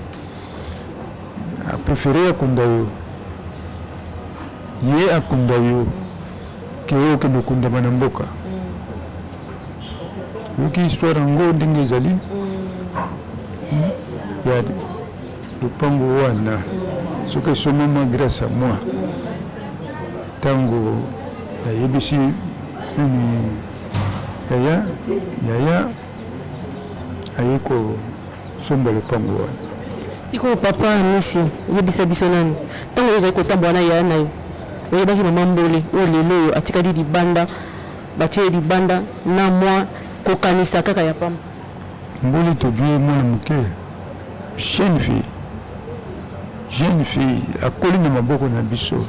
Aprefere akunda yo, ye akunda yo ke yo okende okundama na mboka. Oyoki histoire yango ndenge ezali ya lopango wana, soki esomama grâce à moi. Tango nayebisi nani yaya, yaya aye kosomba lopango wana. Sikoyo papa Amisi, yebisa biso nanu, tango yo ozali kotambola na yaya nayo, oyebaki mama Mbole oyo lelo oyo atikali libanda, batie ye libanda na mwa kokanisa kaka ya pamba? Mbole tozwi ye mwana moke, jeune fille, jeune fille akoli na maboko na biso.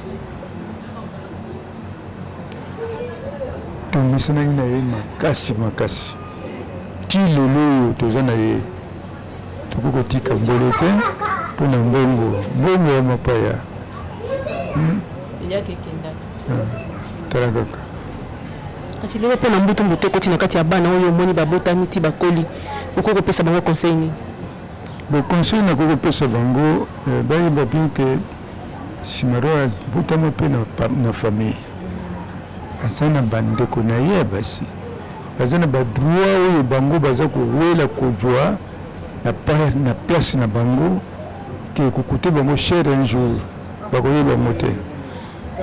Tomesanaki na ye makasi makasi ti lelo oyo toza na ye. Tokoki kotika mbolo te mpo na mbongo, mbongo ya mapaya. Tala kaka. Kasi lelo mpo na mbutu mbutu ekoti na kati ya bana oyo omoni babotami ti bakoli, okoki kopesa bango conseil nini? Bon, conseil nakoki kopesa bango, eh, bayeba bien que Simaro abotama mpe na, na famille, aza na bandeko na ye ya basi, baza na badroit oyo bango baza kowela kozwa na, na place na bango ke ekokute bango cher un jour, bakoyeba yango te.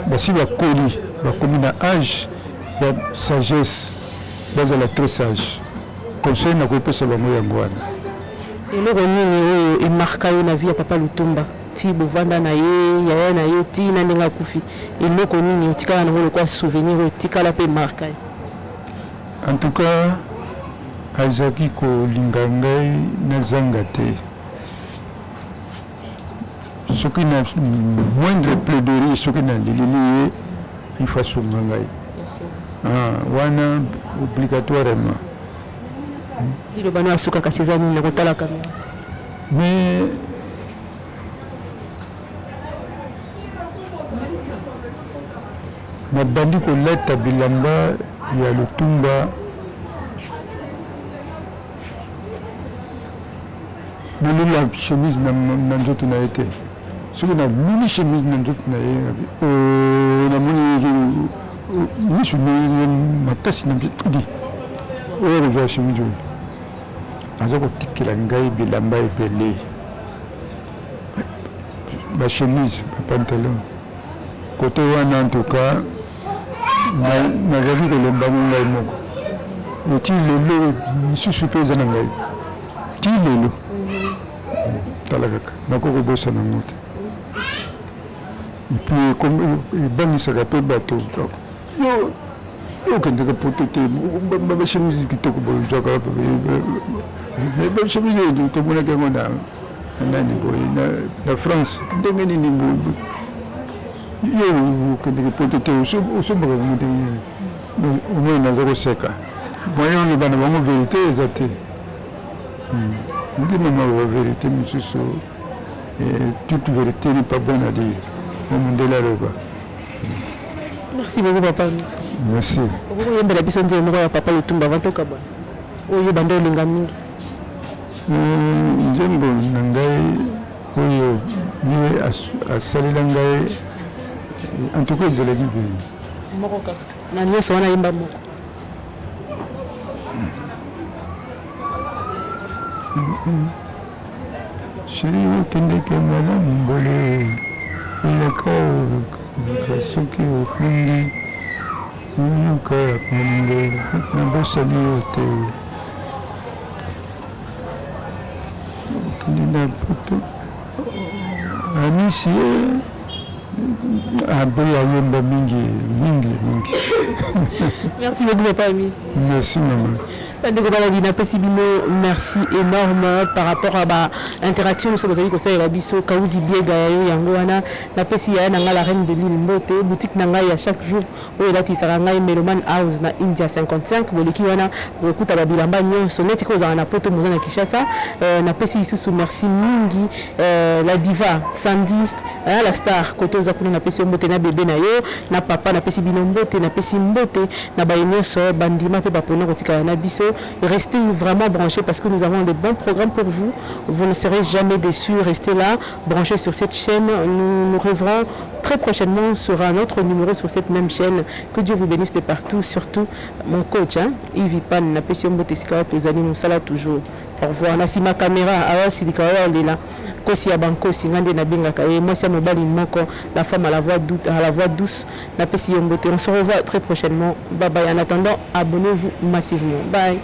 Basi bakoli, bakomi na age ya sagesse, bazala très sage. Conseil nakopesa bango yango wana. Eloko nini oyo e marqua yo na vie ya papa Lutumba ti bovanda na ye, yaya na yo ti na ndenge akufi? Eloko nini otikala nango lokola souvenir oyo etikala pe e marqua yo? En tout cas azalaki kolinga ngai nazanga te. Soki na moindre plaidoirie soki na leleli ye il faut asunga ngai ah, wana obligatoirement. Liloba no asuka kasi eza nini na kotala kamera? Mais nabandi kolata bilamba ya Lutumba Nalula chemise na nzoto na ye te. Soki naluli chemise na nzoto na ye, oh, namoni miso makasi na di oyo kozwa chemise oyo. Aza kotikela ngai bilamba ebele, ba chemise, ba pantalon. Kote wana en tout cas nazali kolemba ngo ngai moko. Eti lelo misusu mpe eza na ngai. Ti lelo tala kaka nakoki kobosana yango te. Epuis ebangisaka mpe bato yo okendaka poto te bachemise kitoko bozwaka bachemise oyo tomonaki yango na nani boye na France ndenge nini yo okendeke poto te osombaka yango ndenge nini omoni naza koseka moyen oloba na bango verite eza te Oki mama ba verite mosusu toute verite n'est pas bonne à dire o mondele aloba. Merci beaucoup papa. Merci. Okoki koyembela biso nzembo moko ya papa Lutumba avant tokabwana oyo banda olinga mingi? Nzembo na ngai oyo ye asalela ngai en tout cas ezalaki bien. Moko kaka na nyonso wana yemba moko. Chérie okendeke malamu mbole elaka oyoka soki opungi oyoka molingo nabosani yo te okende na poto amisi Abe ayemba mingi mingi mingi. Merci beaucoup papa Amis. Merci maman. Bandeko balandi napesi bino merci énorme par rapport à ba interaction nyonso bozali kosalela biso kauzi biega ya yo yango wana napesi yaya na ngai la reine de l'île mbote boutique na ngai ya chaque jour oyo elatisaka ngai Meloman House na India 55 boleki wana bokokuta ba bilamba nyonso neti kozala na poto moza na Kinshasa euh, napesi lisusu merci mingi euh, la diva Sandy hein, la star kote oza kuna napesi yo mbote na bebe na yo na papa napesi bino mbote napesi mbote na baye nyonso bandima mpe bapona kotikala na biso. Restez vraiment branchés parce que nous avons de bons programmes pour vous. Vous ne serez jamais déçus. Restez là, branchés sur cette chaîne. Nous nous reverrons très prochainement sur un autre numéro sur cette même chaîne. Que Dieu vous bénisse de partout, surtout mon coach, hein, Yves Pan, napesi yo mbote esika wapi ozali mosala toujours. Au revoir. Na sima caméra, awa silika oyo alela. Nkosi ya bankosi, nga nde nabengaka ye mwasi ya mobali moko, la femme à la voix douce, à la voix douce. Napesi yo mbote. On se revoit très prochainement. Bye bye. En attendant, abonnez-vous massivement. Bye.